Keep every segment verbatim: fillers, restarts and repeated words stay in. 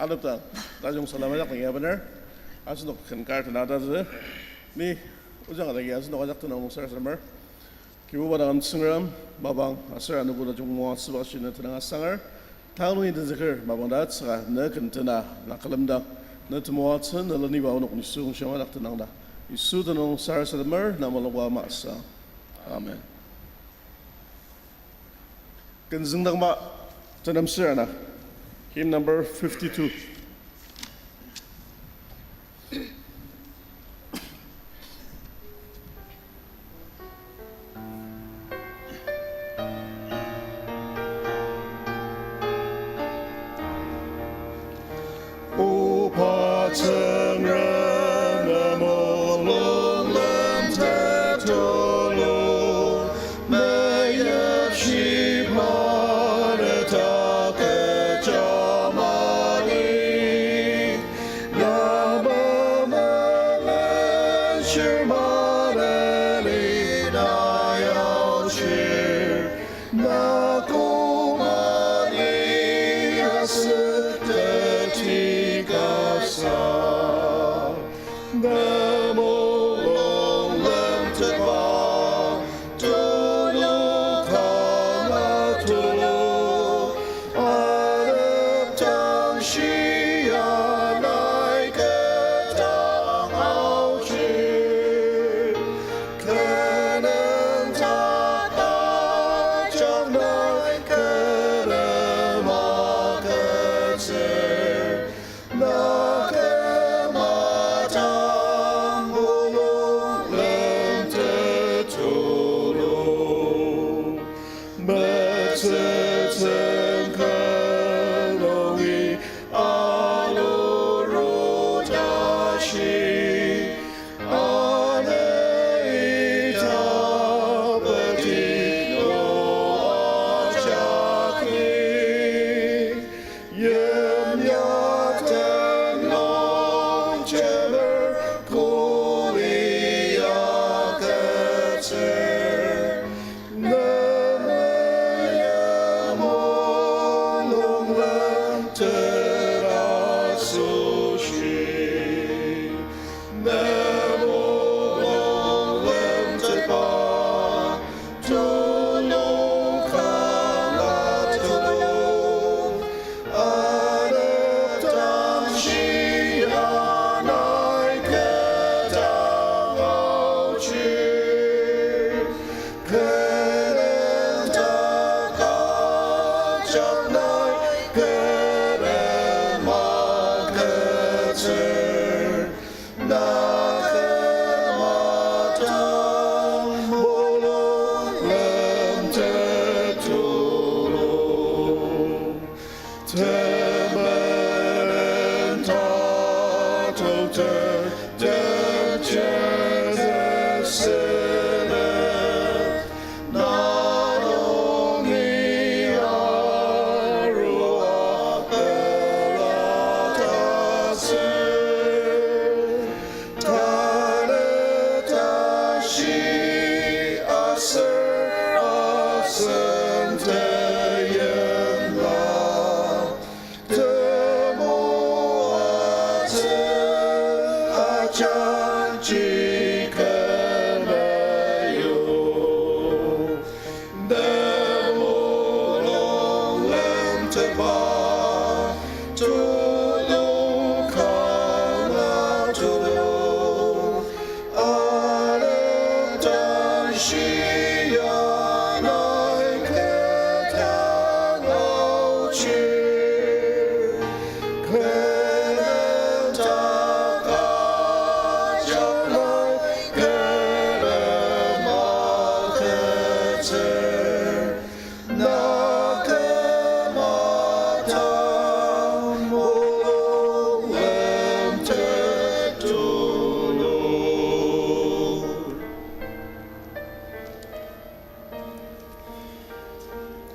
Anepdang, tajung salama jak nung ya bener. Asenok ken kar tena tatsü. Ni ojang adagi asenok ajak tenang nung sarasademer. Kibuba dang Tsüngrem, mapang aser anogo tajung moatsüba shi ne tenang asangar. Tang nungi tenzüker, mapang ta tsüka ne ken tena, na külemdang, ne temoatsü, ne leniba onok Yisu nung shia ajak tenang ta. Yisu tenüng sarasademer, na mulungba ama sa. Amen. Ken züngdangba tenem sür ana. Hymn number fifty-two. Oba Tsüngrem, ne mulung lemtetulu, meyipshiba ne taküja mali. Yamai melen shir maneni na yaochir, na koma ni asütetikasa. Ne mulung lemtetba, tulu kanga tulu, anepdang shia nai ketdang aochir. Kü nüngdaka jak nai kü nem agütsür, na kü matang mulung lemtetulu. Metsütsüng kü nungi aluru tashi, ane ita peti no ajaki. Yimya tenlong jemer kuli agütsür, ne meyipba mulung lemtet asoshi. Ne mulung lemtetba, tulu kanga tulu, anepdang shia nai ketdang aochir. Kü nüngdaka jak nai kü nem agütsür, na kü matang mulung lemtetulu. Temenen Tatok Ter, Teacher Sene, na nungi arua pelatasü. Tanü tashi aser asen teyimla, temoatsü ajakji kena yu. Ne mulung lemtetba, tulu kanga tulu, anepdang shia nai ketdang aochir. Kü nüngdaka jak nai kü nem agütsür, na kü matang mulung lemtetulu.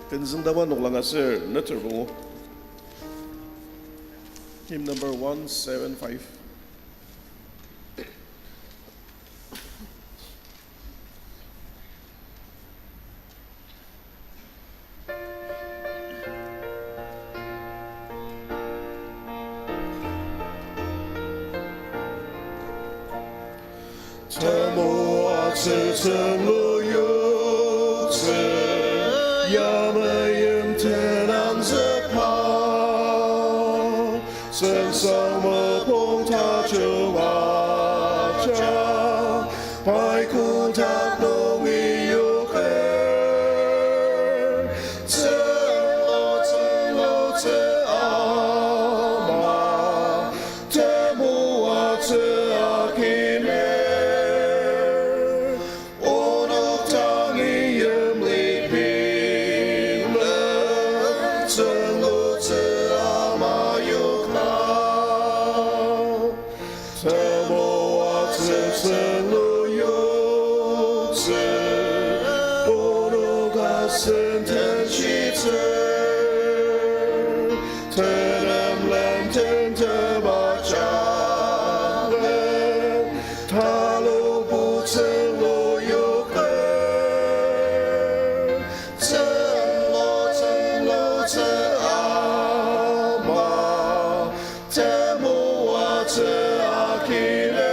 Ken züngdangba noklang aser neter pungu. Hymn number one seven five. Temoatsü tsünglu yoktsü, ya meimten anzükba. Tsüngsang mapang tajung ajak, pai kotak nungi yoker. Tsünglu, tsünglu, tsü ama, temoatsü akiner. Onok dangi yimli pila, tsünglu tsü ama yokba. Temoatsü tsünglu yoktsü, onok asen tenshitsü. Tenem lemten teba jalen, talubu tsünglu yoker. Tsünglu, tsünglu, tsü ama, temoatsü akiner.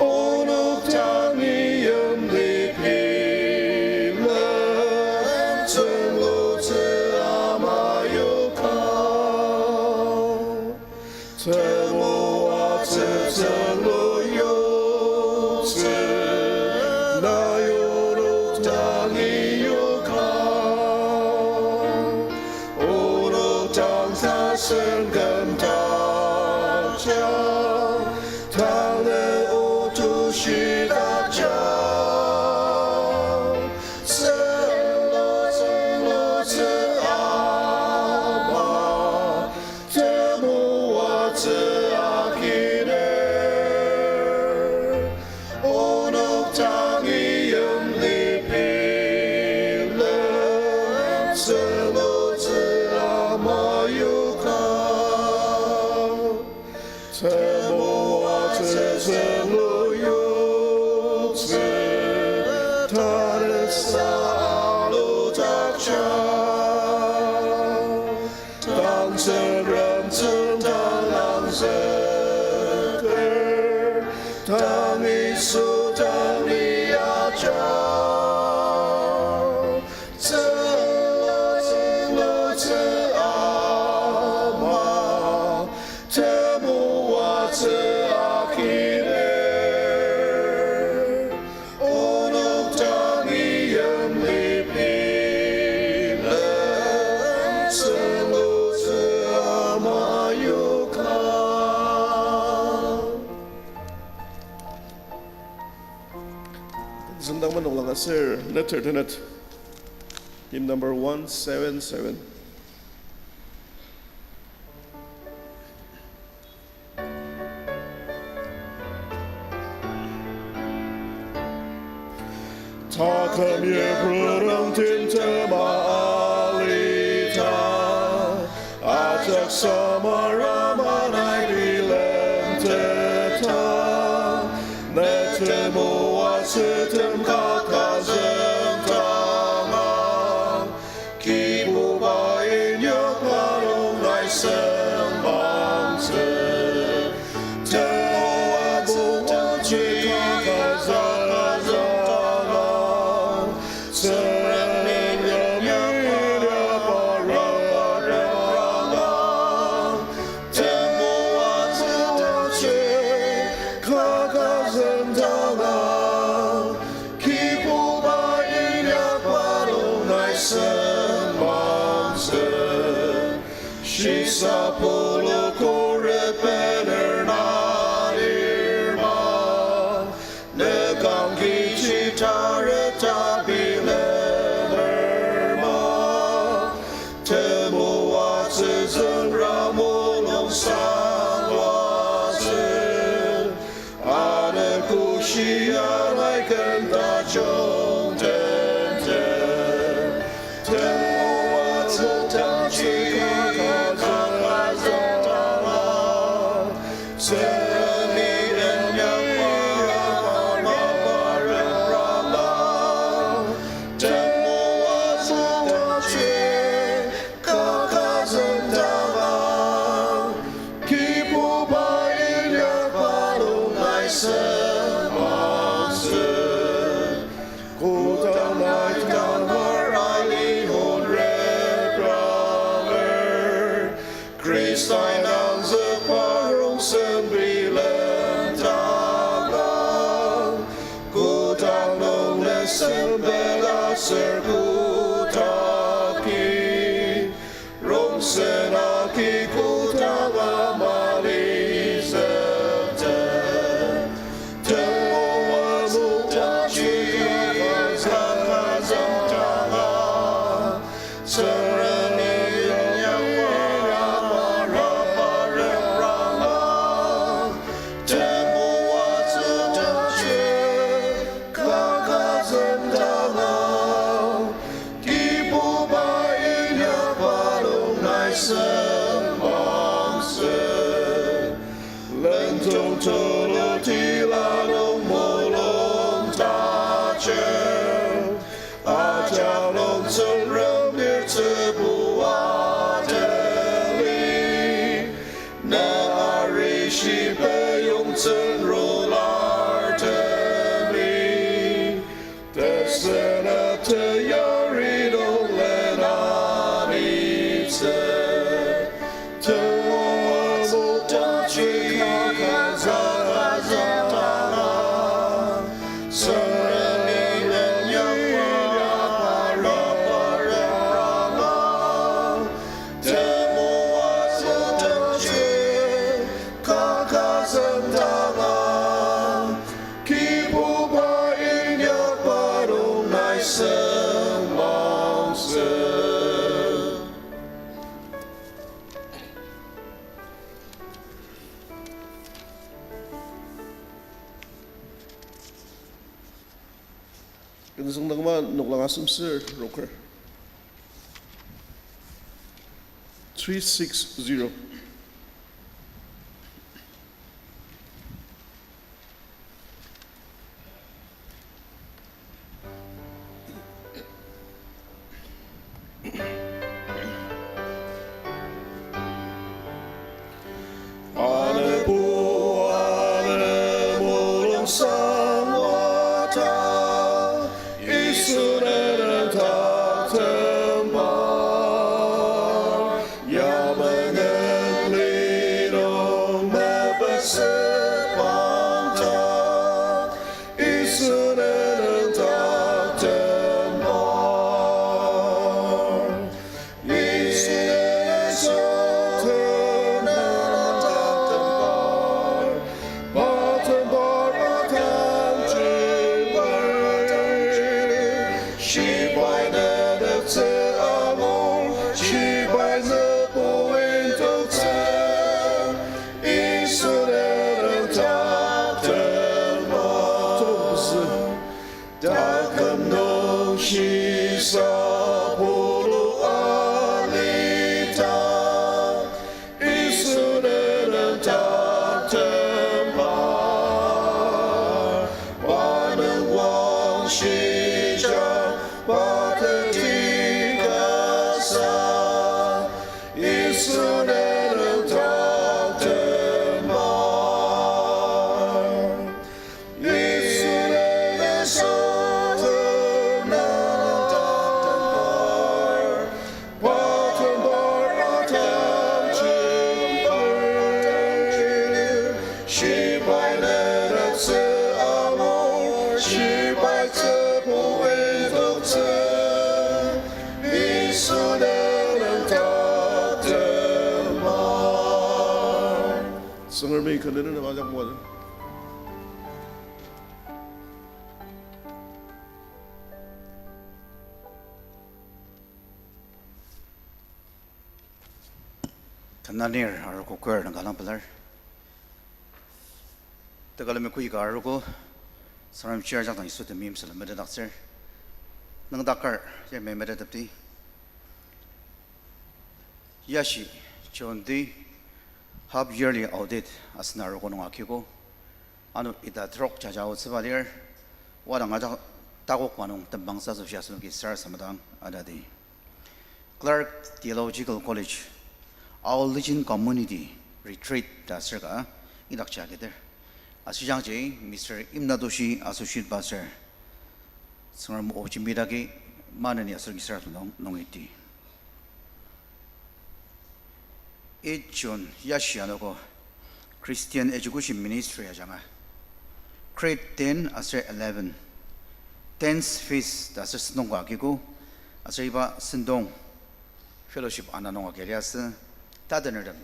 Onok dangi yimli pila, tsünglu tsü ama yokba. Temoatsü tsünglu yoktsü, nai onok dangi yoker. Onok dang tasen kümdakja, tanü otushi dakja. Tsünglu, tsünglu, tsü ama, temoatsü akiner. Onok dangi yimli pila, tsünglu tsü ama yokba. Temoatsü tsünglu yoktsü, tarasa aludakja. Tang Tsüngrem tsüngda langzüker, tang Yisu dang liaja. Tsünglu, tsünglu, tsü ama, temoatsü akiner. Onok dangi yimli pila, tsünglu tsü ama yokba. Züngdang manung lang aser neter tenet. Hymn number one seven seven. Taküm Yiprunung tintema alita, ajak samara manai bilenteta, ne temoatsütem kaka züngdanga, Kibuba inyak parnok nai sempangtsü. Temoatsü taji kaka züngdanga, Tsüngremi inyak parnok parnok parnok. Temoatsü taji kaka züngdanga, Kibuba inyak parnok nai sempangtsü. Shisa pulu khuret bener na lirma, ne kang kechi tareta bilemer ma. Temoatsü züngra mulung sangwatsü, anepkushi anai ken tajung tenten. Temoatsü taji kaka züngdanga, Tsüngremi inyak parnok parnok parnok parnok. Sempela ser kotaki, rongsen agi kotaka mali sete. Temoa moktaji kaka zemdanga, Tsüngrem inyakba raba repranga, temoatsü tashi kaka zemdanga, Kibuba inyakba nung nai sembangtsü. Lendong tulu tila nung mulung tajer, ajak nung Tsüngrem nirtsübu ateli, na arishi peyong tsünrular temi. Tesena teyari nung lenanitsü. Temoatsü tashi kaka zemdanga, Tsüngrem inyakba raba repranga, temoatsü tashi kaka zemdanga, Kibuba inyakba nung nai sembangtsü. Kensang dangma noklang asem ser roker. Three six zero. Anebu, ane mulung sangwata, Yisu nenen taktemba. Yamai nung linung mepetsü pangta, Yisu nenen taktemba. Yisu nenen taktemba. Patemba, patemba, shibai neneptsü amur, shibai zübu indoktsü, Yisu nenen taktemba. Taküm nung shisa pulu alita, Yisu nenen taktemba. Wanung wang shija, paketi kasa, Yisu nenen taktemba. Yisu nenen taktemba. Patemba, patemba, shibai neneptsü amur, shibai zübu indoktsü, Yisu nenen taktemba. Tsüngremi kü nenen ajak moaja. Ken anir arogo choir dang kanga pelar. Tekülemi koika arogo, Tsüngrem chir ajak dang Yisu temeim sülen metetdaktsür. Nüngdakar, yamai metetdaktsü. Yashi, John D, half yearly audit asena arogo nung agiogo. Ano ita terok jaja aotsüba lir, wadang ajak takok manung tembangsa asoshi asenoki sarasademdang atadi. Clark Theological College, Our Legion Community Retreat ta sür ka idakji agütsür. Ashijangji Mister Imnatoshi, Associate Pastor, Tsüngrem o jembidaki maneni asenoki sarasademdang nungiti. Eight June, yashi anogo Christian Education Ministry ajanga grade ten aser eleven Tenth Feast ta aser sentong ka agiko, aser iba sentong fellowship ana nung agi liasü, tatenertem,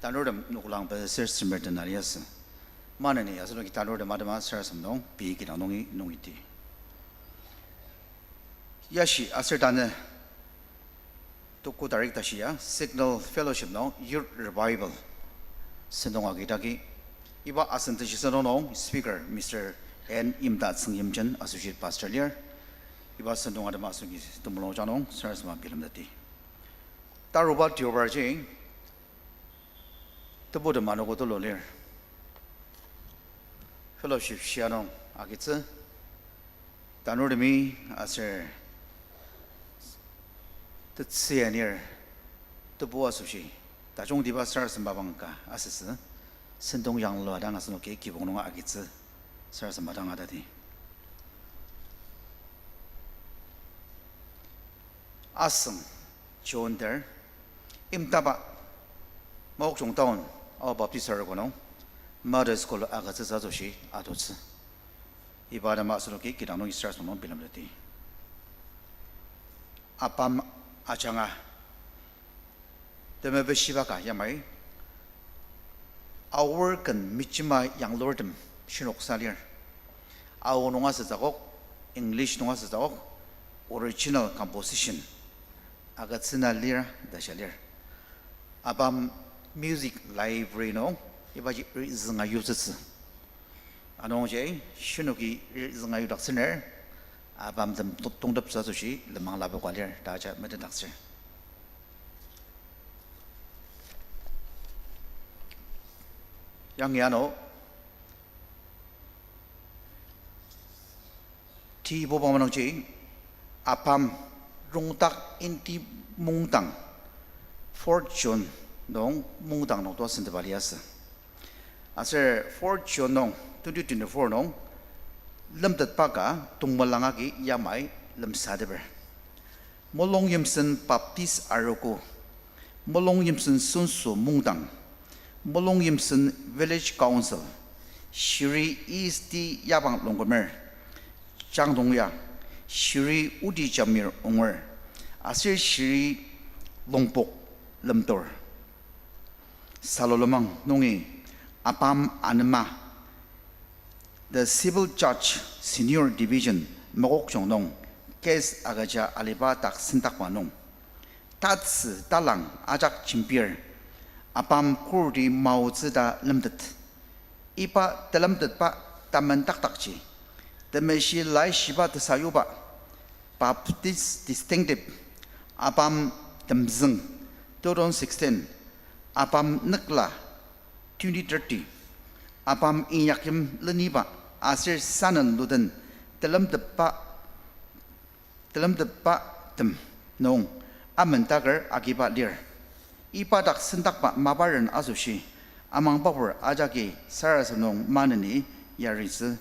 tanurtem noklang pezü ser semer tena liasü. Maneni asenoki tanurtem atema sarasadem nung pei kidang nungi nungiti. Yashi aser tanü tuku tarik tashi ya Signal Fellowship nung Youth Revival sentong agi dagi. Iba asen teshi sentong nung speaker Mister N Imta Tsüngyimchen, Associate Pastor lir. Iba sentong atema asenoki temulung jang nung sarasadema bilemteti. Taruba deobarji tebutem anogo tulu lir. Fellowship shia nung agitsü, tanurtemi aser tetsü anir tebu asoshi tajungtiba sarasadem mapang ka asütsü, sentong yanglua dang asenoki kibong nunga agitsü sarasadem dang atati. Asüng John ter, Imtaba, Mokokchung town, Ao Baptist Arogo nung Mother School agütsütsü asoshi atotsü. Iba atema asenoki kidang nungi sarasadem nung bilemteti. Apam ajanga temepeshiba ka yamai, Aor ken mejema yanglurtem shinoksa lir. Ao nung asütsü akok, English nung asütsü akok, original composition agütsüna lir ta shia lir. Apam music library nung ibaji rizünga yutsütsü. Anungji shinoki rizünga yudaktsüner, apamtem to-, tongteptsü asoshi lenmang lapoka lir ta aja metetdaktsür. Yangi ano tibuba manungji apam rongdak inti mungdang fourth John nung mungdang nung tua senteba liasü. Aser fourth John nung twenty twenty-four nung lemtetba ka tongmelang agi yamai lemsateper. Molungyimsen Baptist Arogo, Molungyimsen Sonsü Mungdang, Molungyimsen Village Council, shiri East Yabang Longkumer, Changdong ya, shiri Odi Jamir Unger, aser shiri Longpok Lemtur. Salolemang nungi apam anema, the Civil Judge Senior Division Mokokchung nung case agüja aliba dak sendakba nung, tatsü talang ajak jembir apam kurti maotsü ta lemtet. Iba telemtetba tamendakdakji, temeshi laishiba tesayuba, Baptist Distinctive, apam temzüng, two thousand sixteen, apam nükla, twenty thirty, apam inyakyim leniba, aser sanen luden telemtetba telemtetba tem nung amendaker agiba lir. Iba dak sendakba maparen asoshi, amangbapur ajaki sarasadem nung maneni yaritsü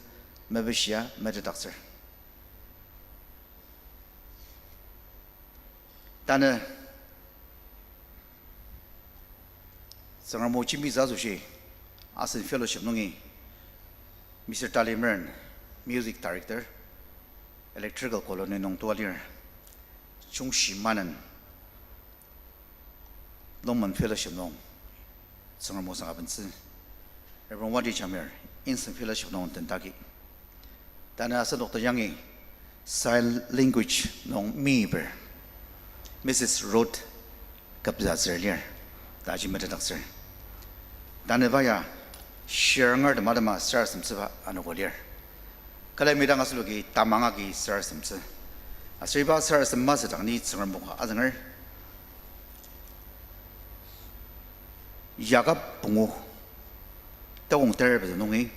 mepishia metetdaktsür. Tanü Tsüngrem o jembitsü asoshi, asen fellowship nungi, Mister Talimeren, Music Director, Electrical Colony nung tua lir, Chungshi Manen, Longmen Fellowship nung, Tsüngrem o sanga bentsü, Reverend Wadi Jamir, Insen Fellowship nung tentaki. Tanü asenok ta yangi sign language nung miper Missus Ruth Kapzatsür lir, taji metetdaktsür. Tanü ba ya shirngar tema tema sarasademtsüba anogo lir. Külemi dang asenoki tamang agi sarasademtsü. Aser iba sarasadem masüdang ni Tsüngrem o ka azünger. Yakob pungu, tokong ter pezü nungi.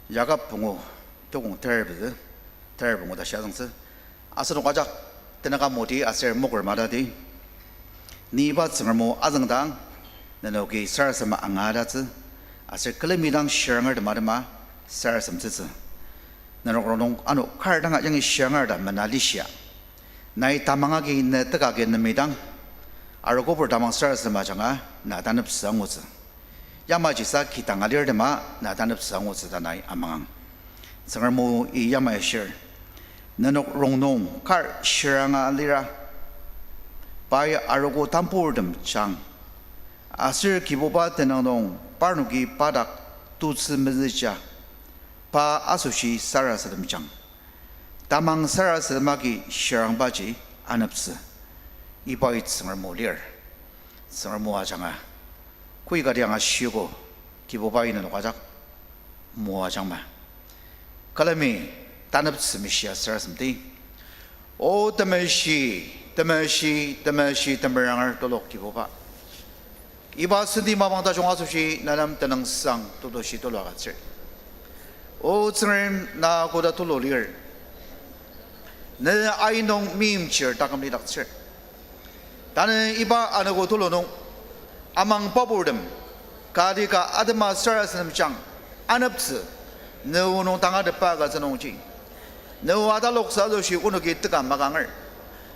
Yakob pungu, tokong ter pezü, ter pungu ta shia züngtsü. Asenok ajak tenüka moti aser mokur matati. Ni iba Tsüngrem o azüngdang, nenoki sarasadema angadatsü, aser külemi dang shirngar tema tema sarasademtsütsü. Nenok rongnung ano kar danga yangi shirngar ta mena lishia. Nai tamang agi ne teka agi nemidang, arogopur tamang sarasadema ajanga na taneptsü angutsü. Yamajisa kidang alir tema na taneptsü angutsü ta nai amangang. Tsüngrem o i yamai ashir. Nenok rongnung kar shiranga lira, pai arogo tamburtem jang. Aser Kibuba tenüng nung parnoki pa dak tutsü mezüja, pa asoshi sarasadem jang. Tamang sarasadem agi shirangbaji aneptsü. Ibai Tsüngrem o lir. Tsüngrem o ajanga, koi kati angashiogo, Kibubai nenok ajak moajangma. Külemi taneptsü mishia sarasademdi. O temeshi, temeshi, temeshi temeranger tulok Kibuba, iba senti mapang tajung asoshi na nem tenüngsang tetushi tulu agütsür. O Tsüngrem, na koda tulu lir, ne ain nung meimchir taküm lidaktsür. Tanü iba anogo tulu nung amang paburtem, kati ka atema sarasadem jang aneptsü, ne o nung tangatetba agütsü nungji, ne o ataloksa asoshi onoki teka makanger.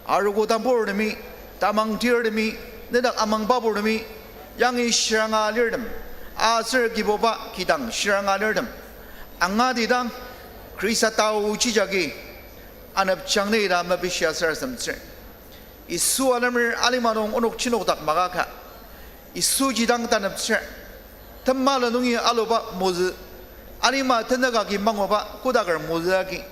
Arogo tamburtemi, tamang tirtemi, nedak amang paburtemi, yangi shiranga lirtem, aser Kibuba kidang shiranga lirtem angatidang, Khrista taochi jagi anepjang ni ta mepishia sarasademtsür. Yisu alemer alima nung onok chinokdak maka ka, Yisu jidang taneptsür. Temala nungi aluba mozü, alima tenük agi manguba kodaker mozü agi,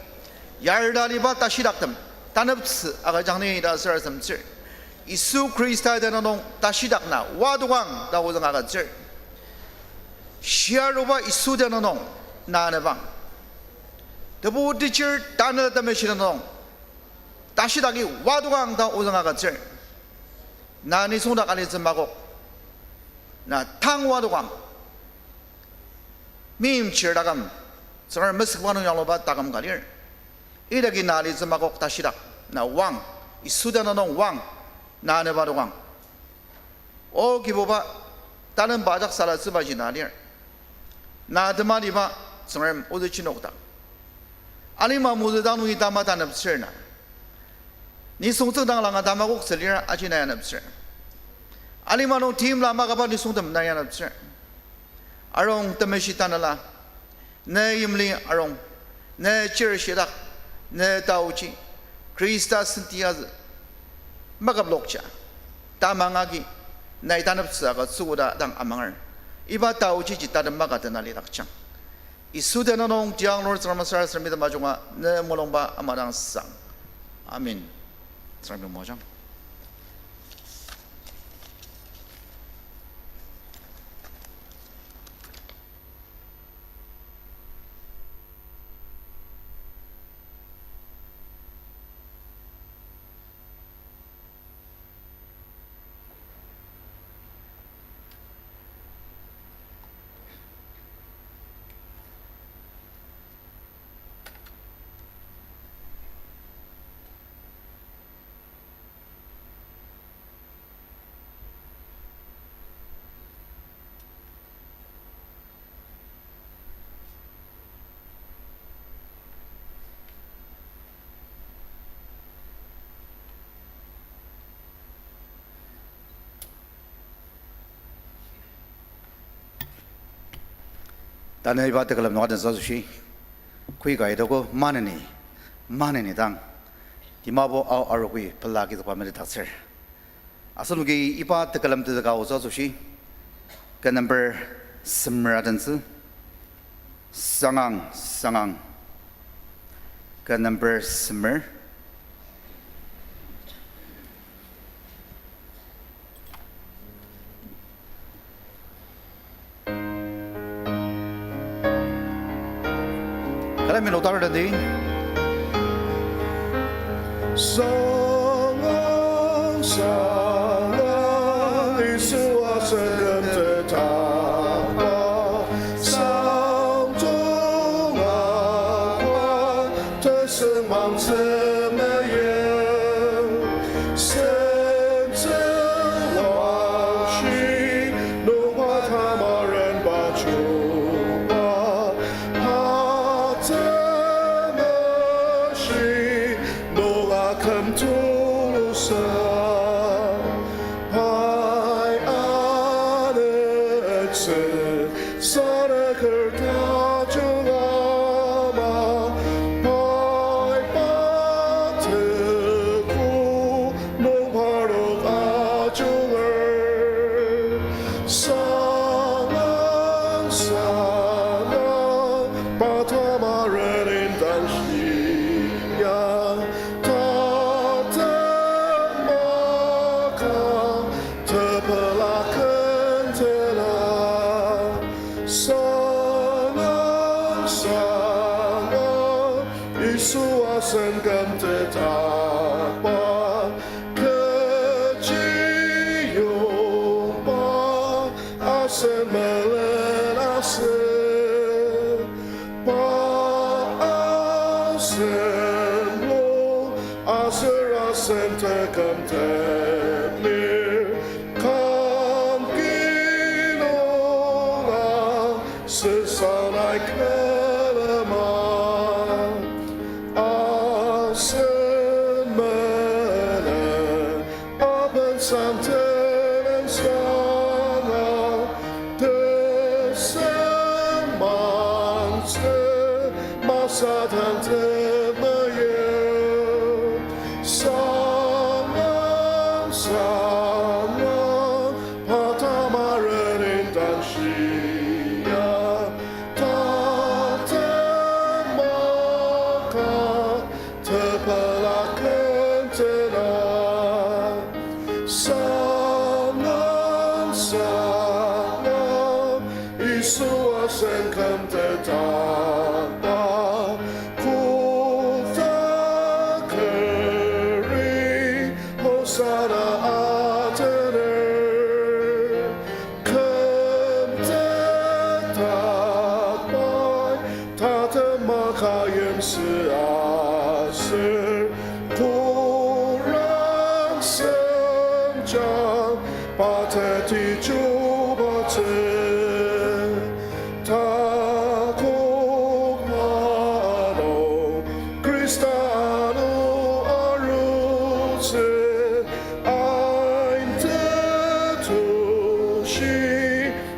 yarda aliba tashidaktem taneptsü agüjang ni ta sarasademtsür. Yisu Khrista tenüng nung tashidak na wadokang ta ozüng agütsür. Shia aruba Yisu tenüng nung na anepang. Tebu teacher Tanela Temeshi tenüng nung tashidaki wadokang ta ozüng agütsür. Na nisung dak alitsü makok. Na tang wadokang. Meimchir taküm, Tsüngrem mesükba nung yangluba taküm ka lir. Idaki na alitsü makok tashidak, na wang, Yisu tenüng nung wang, na anepa dokang. O Kibuba, talemba ajak salatsübaji na lir. Na temaliba Tsüngrem ozü chinokdak, alima mozü dang nungi tama taneptsür na. Nisung tsüngdang langa tamakoktsü lir aji na yaneptsür. Alima nung timla makaba nisungtem na yaneptsür. Arung Temeshi Tanela, ne yimli arung, ne chir shidak, ne taochi, Khrista senti azü, makaplokja, tamang agi, nai taneptsü agütsü oda dang amanger. Iba taochiji tatem maka tena lidakjang. Yisu tenüng nung tiang lur Tsüngrem sarasademtem ajunga ne mulungba ama dang sang. Amen. Tsüngrem moajang. Tanü iba tekülem nung adentsü asoshi, koi ka itogo maneni, maneni dang, Dimapur Ao Arogoi pela kidokba metetdaktsür. Asenoki iba tekülem tetaka aotsü asoshi, ken number semer adentsü, sangang, sangang, ken number semer. Kala milo tar dandi. Sangang, sangang, Yisu asengem tetapa, sangtung akwa, tesüngmang temeim, sentsü wangshi, nungwa tamarenba chuba, pa temeshi, nunga küm tulusa, pai anütsü, saraker tajung ama, Yisu asen kümtetakba, kechiyongba, asen melen asen, pa asen lung, aser asen tekümtet lir, kangki nunga, sesang nai külema. Asen melen, aben sangtenen sanga, tesem mangtsü, masatang temeye. Sangam, sangam, pa tamaren indang shia, tatem maka, tepela kentena. Sangam, sangam, Yisu asen kümtetakba, kotakeri, Hosanna atener. Kümtetakbai, tatem maka yimsü aser, kurang senjang, pa teti chubatsü. Takok mano, Khrista ano arutsü, ain tetushi,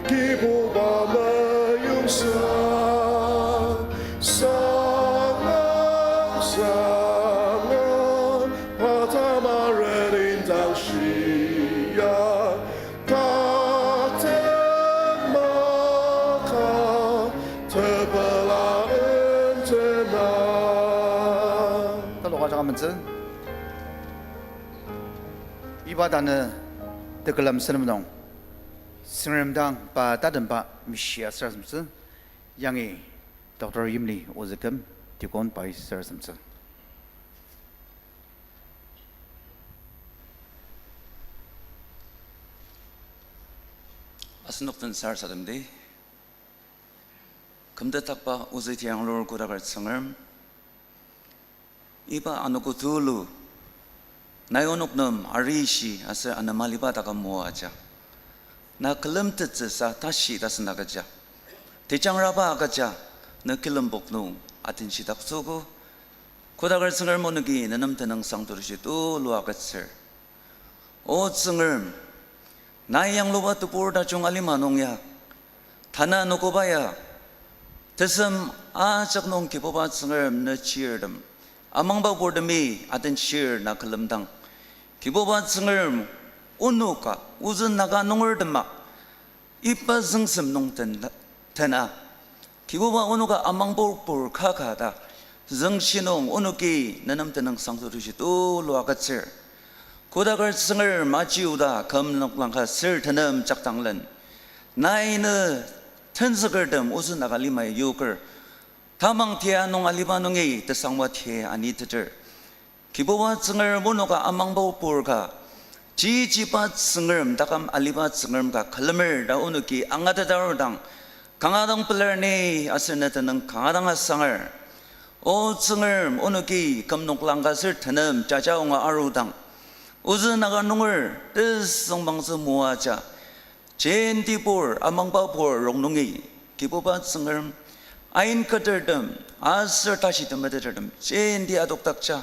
Kibuba meyongsa. Sangam, sangam, pa tamaren indang shia, tatem maka, tepela entena. Talu ka jaka metsü. Iba tanü tekülem sentep nung, Tsüngrem dang pa tatemba mishia sarasademtsü, yangi Doctor Yimli ozüküm, deacon pai sarasademtsü. Asenok den sarasademdi. Kümtetakba ozü tianglur kodaker Tsüngrem, iba anogo tulu, nai onok nem arishi aser anema aliba taküm moaja. Na külemtettsüsa tashi tasen agüja. Tejangraba agüja, na kilembok nung atenshidaktsüogo. Kodaker Tsüngrem, onoki nenem tenüngsang tulushi tulu agütsür. O Tsüngrem, nai yangluba tebur tajung alima nung ya, tanü anogoba ya, tesem ajak nung Kibuba Tsüngrem ne chirtem, amangba purtemi atenshir na külemdang, Kibuba Tsüngrem, onoka ozü Naga nungertema iba züngsem nung ten-, tena, Kibuba onoka amangba pur kaka ta, züngshi nung onoki nenem tenüngsang tulushi tulu agütsür. Kodaker Tsüngrem, aji oda küm noklang ka sür tenem jakdanglen, nai ne tenzükertem ozü Naga lima yoker, tamang tia nung aliba nungi tesangwa tia aniteter. Kibuba Tsüngrem, onoka amangba pur ka, jijiba Tsüngrem, taküm aliba Tsüngrem ka külemer ta onoki angateta arudang, kanga dang pelar ni aser ne tenüng kanga dang asanger. O Tsüngrem, onoki küm noklang ka sür tenem jaja onga arudang, ozü Naga nunger tesüngmangtsü moaja, jenti pur, amangba pur rongnungi, Kibuba Tsüngrem, ain ketertem aser tashi temetetertem jenti adokdakja,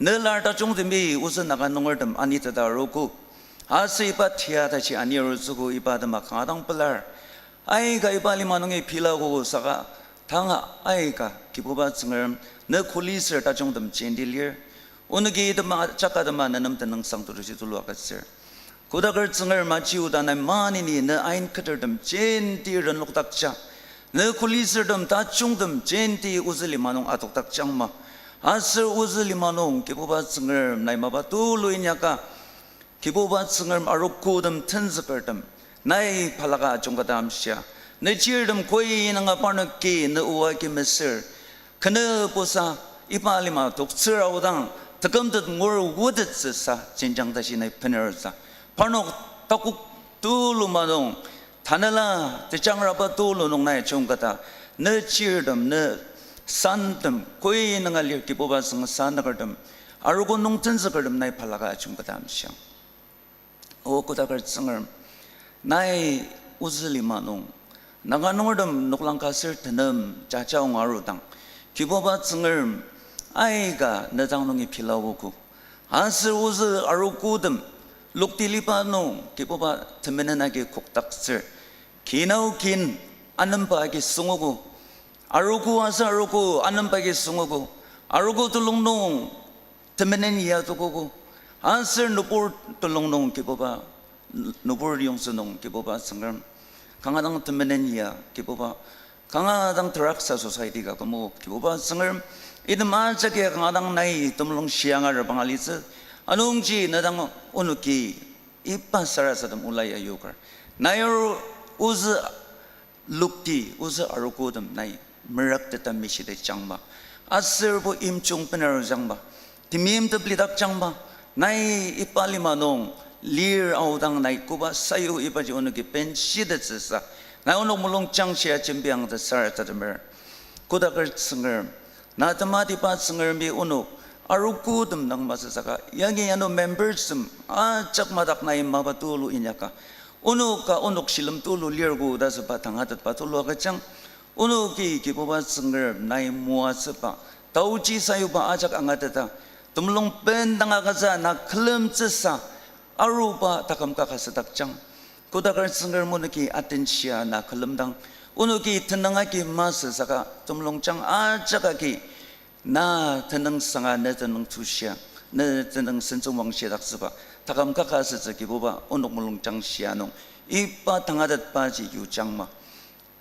ne lar tajungtemi ozü Naga nungertem aniteta arogo. Aser iba tia tashi anirotsüogo, iba atema kanga dang pelar. Aika iba lima nungi pilago saka, tanga aika Kibuba Tsüngrem, ne kuli sür tajungtem jenti lir. Onoki itema jaka tema nenem tenüngsang tulushi tulu agütsür. Kodaker Tsüngrem, aji oda nai maneni ne ain ketertem jenti renlokdakja, ne kuli sürtem tajungtem jenti ozü lima nung adokdakjangma. Aser ozü lima nung Kibuba Tsüngrem, nai mapa tulu inyaka, Kibuba Tsüngrem, arogotem tenzükertem nai balaka ajungketa amshia, ne chirtem koi nunga parnoki ne oa agi mesür, kenübusa Iba lima toktsür aodang, tekümtet ngur otettsüsa, jenjang tashi nai bener sa. Parnok takok tulu ma nung, tanela tejangraba tulu nung nai chungkata, ne chirtem, ne santem, koi nanga lir Kibuba Tsüngrem sa nakertem, arogo nung tenzükertem nai balaka chungkata amshiang. O kodaker Tsüngrem, nai ozü lima nung, Naga nungertem noklang ka ser tenem jaja ong arudang, Kibuba Tsüngrem, aika ne dang nungi pilaogo. Aser ozü arogotem, lokti liba nung, Kibuba temenen agi kokdaktsür. Kinao kin anemba agi süngogo. Arogo aser arogo anemba agi süngogo. Arogo telung nung temenen ya tokogo. Aser nübur telung nung Kibuba, nübur yongtsü nung Kibuba Tsüngrem, kanga dang temenen ya Kibuba, kanga dang teraksa society ka kümogo Kibuba Tsüngrem, item ajak ya kanga dang nai temulung shianga repranga litsü, anungji ne dang onoki iba sarasadem ola ya yoker. Nai aru ozü lokti, ozü arogotem nai merakteta mishite jangma. Aserbo imjung bener jangma. Temeimtep lidakjangma. Nai iba lima nung lir aodang nai koba sayu ibaji onoki benshitettsüsa, nai onok mulungjang shia jembiang ta sarasademer. Kodaker Tsüngrem, na tematiba Tsüngremi onok arogotem dang masü saka, yangi ano memberstem ajak madak nai mapa tulu inyaka, onoka onok shilem tulu lirgo ta süba tangatetba tulu agüjang. Onoki Kibuba Tsüngrem nai moatsüba, taoji sayuba ajak angateta, temulung bendang agütsü na külemtsüsa, aruba taküm kaka südakjang. Kodaker Tsüngrem, onoki atenshia na külemdang, onoki tenüng agi masü saka temulungjang ajak agi na tenüng sanga ne tenüng tushia, ne tenüng sentsüwangshidaktsüba taküm kaka asütsü Kibuba onok mulungjang shia nung iba tangatetbaji yujangma.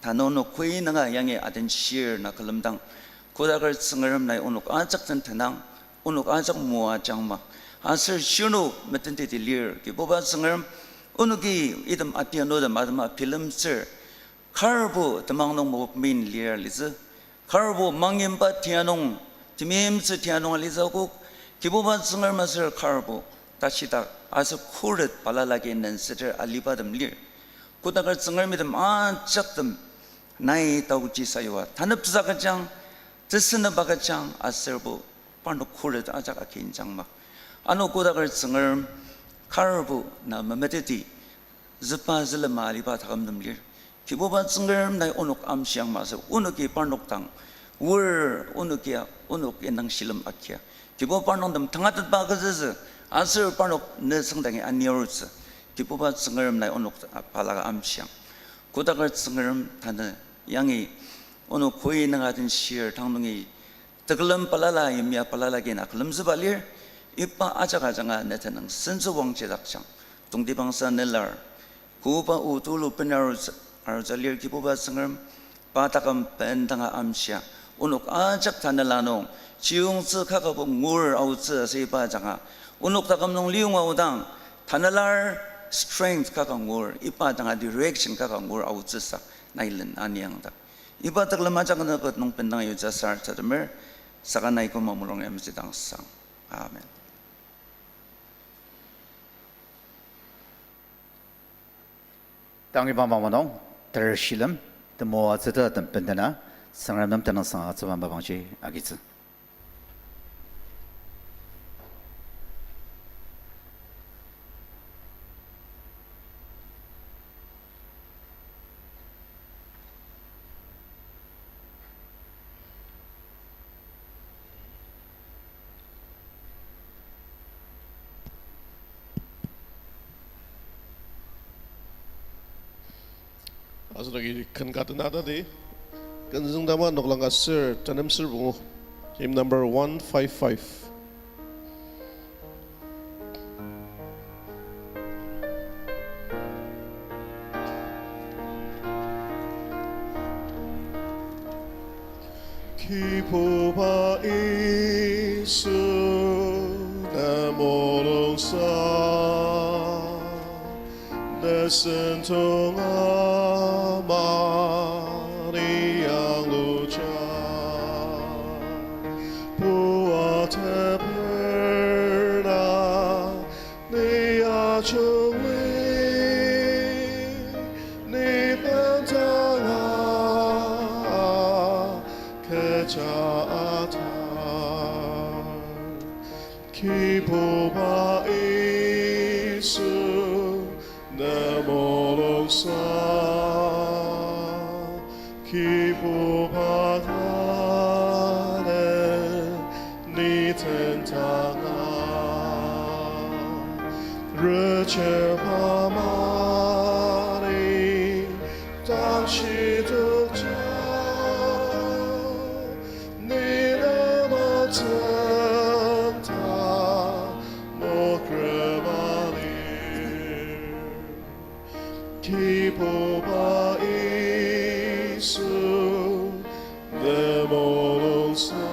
Tanü onok koi nunga yangi atenshir na külemdang, kodaker Tsüngrem nai onok ajak den tenang, onok ajak moajangma. Aser shirnok metenteti lir Kibuba Tsüngrem, onoki item atianutem atema bilemtsür. Karbo temang nung mokok min lir litsü. Karbo mangimba tia nung, temeimtsü tia nung alitsü akok, Kibuba Tsüngrem aser karbo tashidak aser khuret balala agi nensüter alibatem lir. Kodaker Tsüngrem, item ajaktem nai taoji sayua taneptsü agüjang, tesünep agüjang aserbo parnok khuret ajak akinjangma. Ano kodaker Tsüngrem, karbo na memeteti züba zülema aliba takümtem lir. Kibuba Tsüngrem, nai onok amshiang masü, onoki parnok dang, wor onokia, onok indang shilem akia, Kibuba parnok nem tangatetba agütsütsü, aser parnok ne tsüngdangi aniorutsü, Kibuba Tsüngrem, nai onok balaka amshiang. Kodaker Tsüngrem, tanü yangi onok koi nunga den shir tang nungi tekülem balala, yimya balala agi na külemtsüba lir, iba ajak ajanga ne tenüng sentsüwangshidakjang. Tongtibangsa nelar, koba o tulu bena arutsü, arutsü lir Kibuba Tsüngrem, pa taküm bendanga amshia, onok ajak tanela nung, chiyungtsü kakabo ngur aotsü asüba ajanga, onok taküm nung liyonga aodang, tanelar strength kaka ngur, iba ajanga direction kaka ngur aotsüsa, nai len aniangdak. Iba tekülem ajak nüket nung bendang yutsü sarasademer, saka nai koma mulung yamshidangsang. Amen. Tang iba mapang nung, ter shilem, temoatsüta tem bendena, Tsüngrem nem tenüngsang atsüba mapangji agitsü. Asenoki ken ka tenatadi, ken züngdama noklang ka ser, tenem ser pungu. Hymn number one five five. Kibuba Yisu, ne mulungsa, ne sentong amani yangluja. Kibuba Yisu, ne mulungsa, Kibuba Nazaret, ni tendanga, recheba mani, tangshi tokja, ni lema tenta, mokrema lir. Kibuba Yisu, ne mulungsa,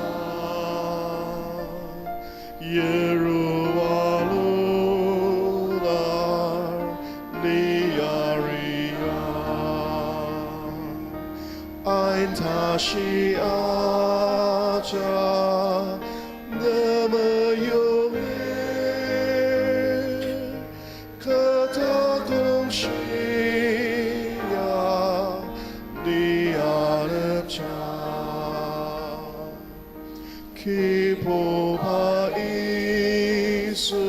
yirua lular ni yaria, ain tashi ajak ne meyongir, kü taküm shia ni alepja. Kibuba Yisu,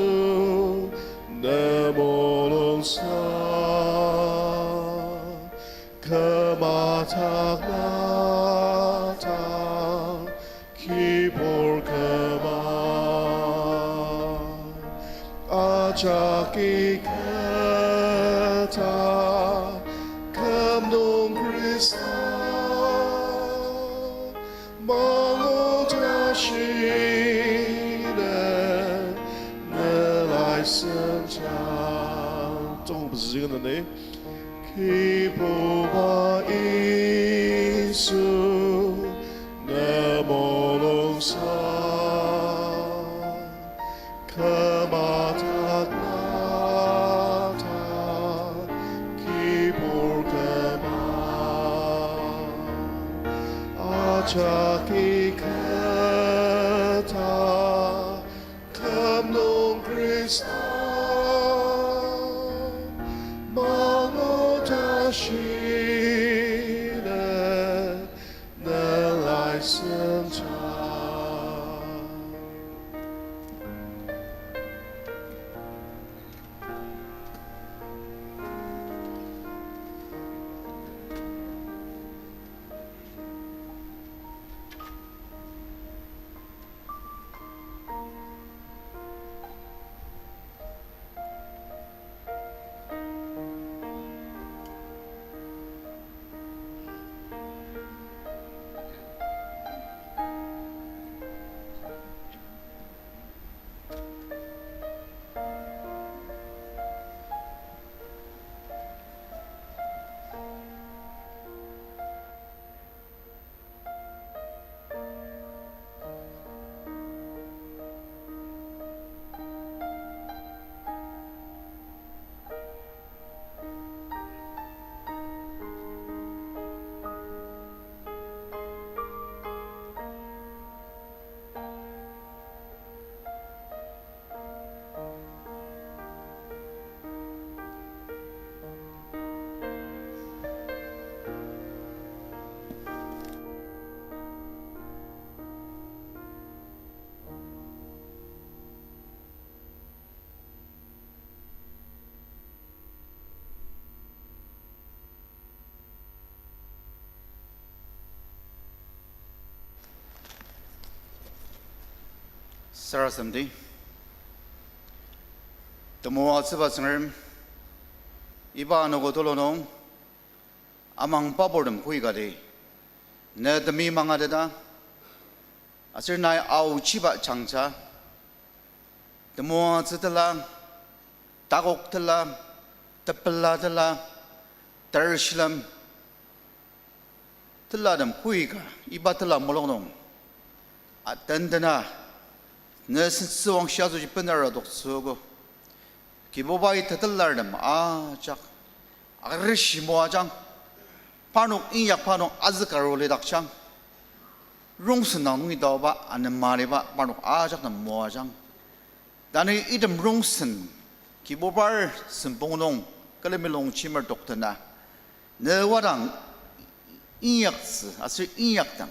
ne mulungsa, kü madak na ta kibur küma, ajaki kü taküm nung Khrista mangu ta shiner, ne lai senjang. Tong pezüngden ne. Kibuba Yisu, ne mulungsa, kü madak na ta kibur küma, ajaki kü taküm nung Khrista mangu ta shiner, ne lai senjang. Sarasademdi. Temoatsüba Tsüngrem, iba anogo tulu nung amangba purtem kü kati ne temi mangateta, aser nai aochiba jangja, temoatsü tela, takok tela, tepela tela, tershilem telatem kü ka iba tela mulung nung atendena, ne sentsüwangshi asoshi benera toktsüogo. Kibubai tetelartem ajak arishi moajang, parnok inyakba nung azükaru lidakjang, rongsen dang nungi taoba anemaliba parnok ajak nem moajang. Tanü item rongsen, Kibubar sempong nung, külemi longjemer toktena, ne wadang inyaktsü aser inyakdang,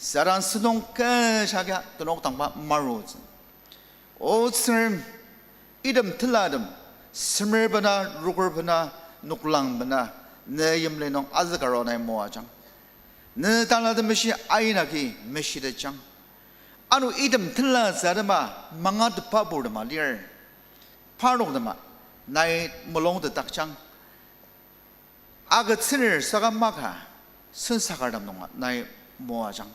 Satan sentong kü shaka tenok dangba marutsü. O Tsüngrem, item telatem, semer bena, rokür bena, noklang bena, ne yimli nung azükarua nai moajang. Ne tanlatem meshi ainaki meshitetjang. Ano item telatsü atema mangatetba purtema lir. Parnok tema nai mulungtetdakjang. Agütsüner saka maka sensakartem nunga nai moajang.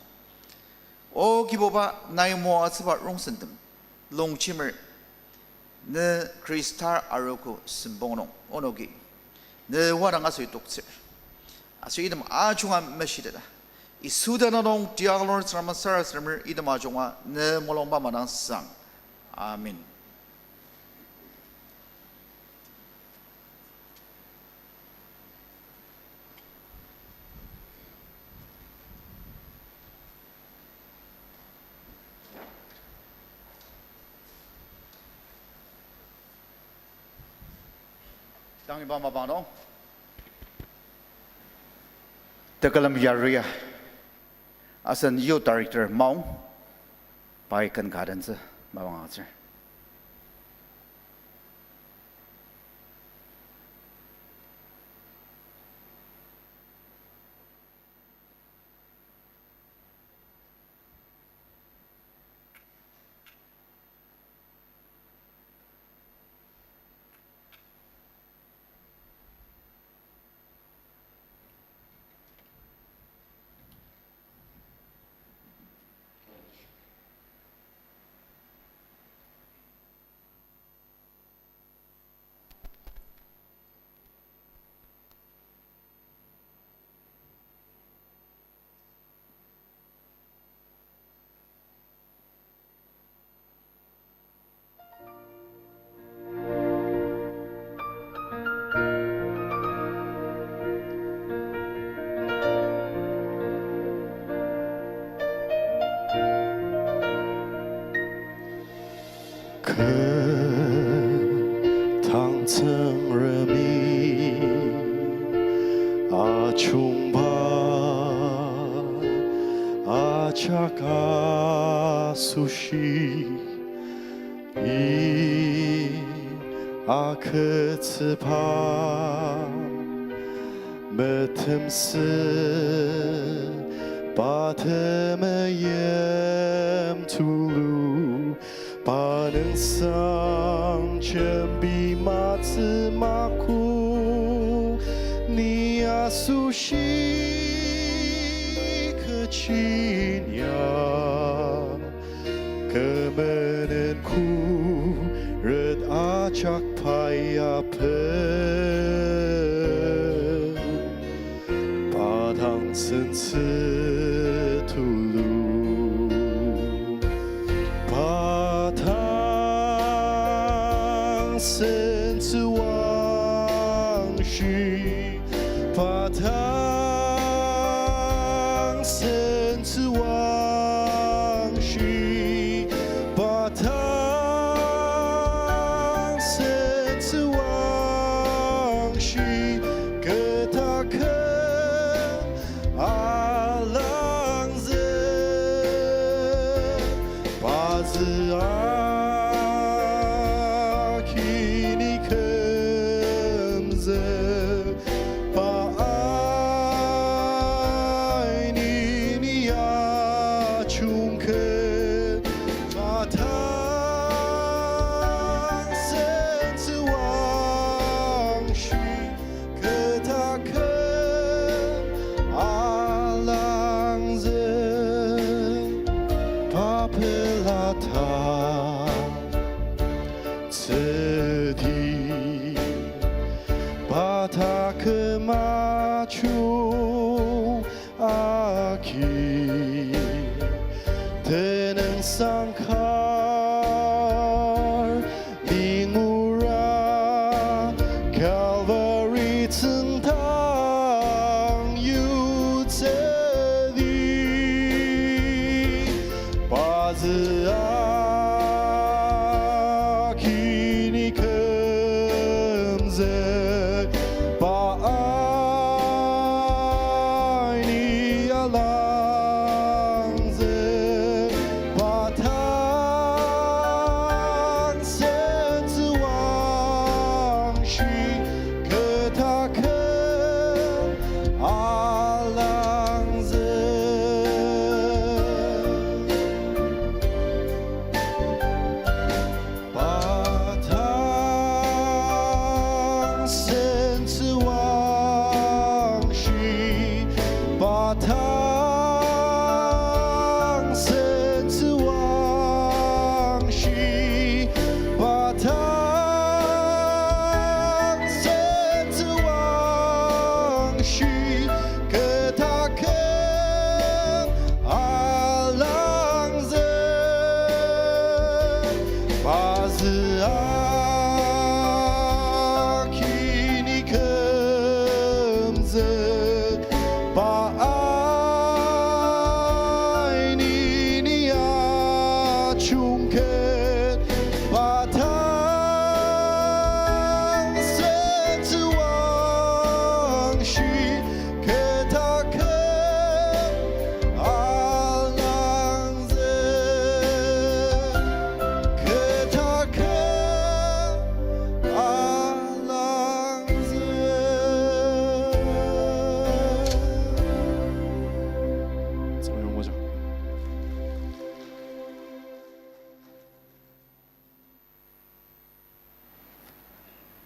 O Kibuba, nai moatsüba rongsentem longjemer, ne Khrista arogo sempong nung onoki ne wadang asoi toktsür. Aser item ajunga meshiteta, Yisu tenüng nung tiaklur Tsüngrem sarasademer item ajunga ne mulungba madang sang. Amen. Tang iba mapang nung tekülem yaria asen Youth Director Maong pai ken ka dentsü mapang agütsür. Kü tang Tsüngremi ajungba ajak asoshi i agütsüba metemsü pa temeim tulu, pa nüngsang jembi matsü makok, ni asoshi kechi inyaka kü menen khuret ajak pai apen, pa dang sentsü tulu, pa dang sentsü wangshi, pa dang sentsü wangshi, pa dang sentsü wangshi, kü taküm alangzü, pazü akini kümzü, pa aini ni ajungket, pa dang sentsü wangshi, kü taküm alangzü, pa pelata tsüdi, pa taküm ajung agi, tenüngsang kar mingura, Calvary tsüngdang yutsüdi, pazü akini kümzü, pa aini alangzü, pa ta Azü akini kümzük, pa aini ni achungket, pa tang sentsüwangshi, ketaket alangzü, ketaket alangzü.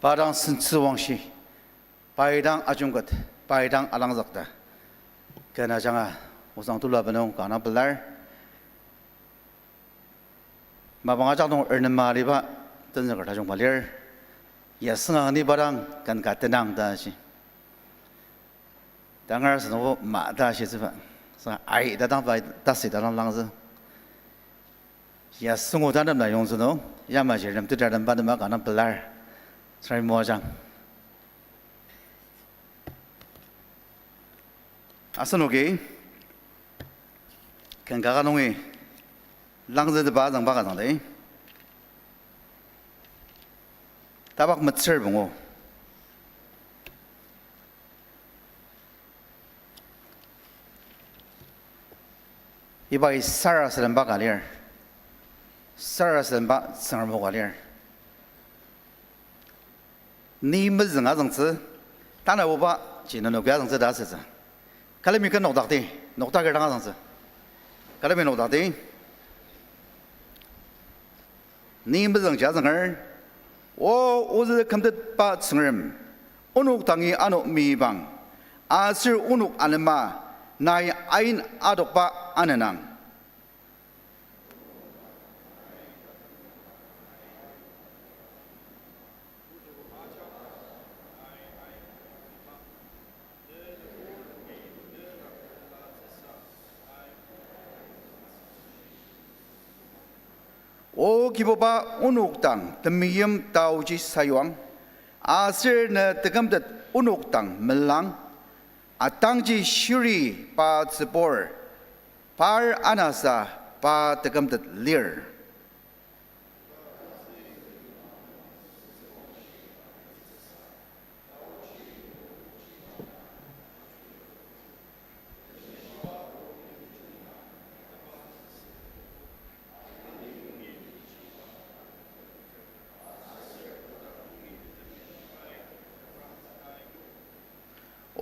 Pa dang sentsüwangshi, pai dang ajungket, pai dang alangzük ta. Ken ajanga osang tulu abenung kanga pelar. Mapang ajak nung ernema aliba tenzüker tajungba lir. Yasünga ni pa dang ken ka tenang ta shi. Tangar senobo ma ta shitsüba. Sa ai ta dang pai ta si ta dang langzü. Yasüngu tanep na yongzü nung, yamaji nem tetra nem pa nema kanga pelar. Sarai moajang. Asenoki, ken kaka nungi, langzütepa azüngba ka züngdi. Tabak metsür pungu. Ibai sarasademba ka lir. Sarasademba Tsüngrem o ka lir. Ni mezüng azüngtsü, tanabuba ji nenoki azüngtsü ta asütsü. Külemi ken nokdakdi, nokdaker dang azüngtsü. Külemi nokdakdi. Ni mezüngji azünger, O ozü kümtetba Tsüngrem, onok dangi ano meyipang, aser onok anema nai ain adokba anenang. O Kibuba, onok dang temeim taoji sayuang, aser ne tekümtet onok dang melang, atangji shiri pa tsübur, par anasa pa tekümtet lir.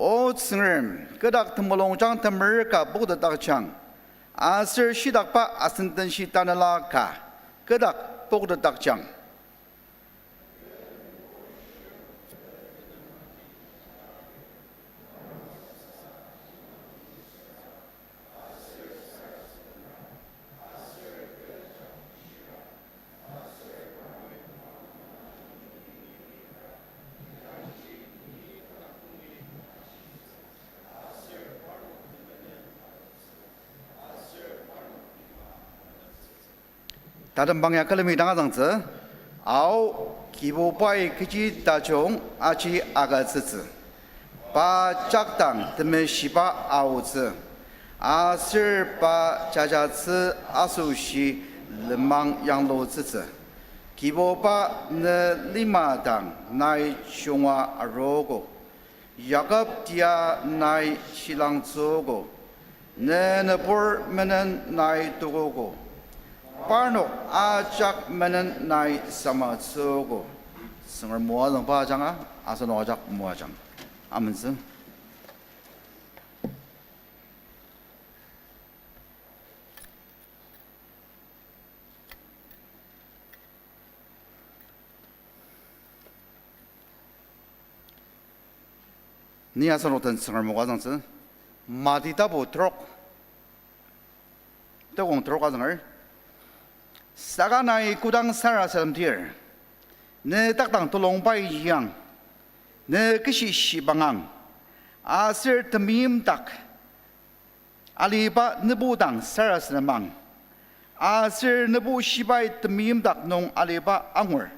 O Tsüngrem, kü dak temulungjang temer ka poktetdakjang, aser shitakba asendenshi tanela ka kü dak poktetdakjang. Tatembang ya külemi dang azüngtsü, Ao, Kibubai kechi tajung aji agütsütsü. Pa jakdang temeshiba aotsü, aser pa jajatsü asoshi lenmang yanglutsütsü. Kibuba, ne lima dang nai junga arogo. Yakob tia nai shilangtsüogo, ne nübur menen nai tukogo, parnok ajak menen nai samatsüogo. Tsüngrem moajangba ajanga, asenok ajak moajang. Amentsü. Ni asenok den Tsüngrem o ka zangtsü, Mati tapu trok, tekong trok azünger. Saka nai kodang sarasademdir, ne takdang tulongbai yang, ne keshi shibangang, aser temeim dak aliba nübu dang sarasademang, Aser nübu shibai temeimdak nung aliba angur,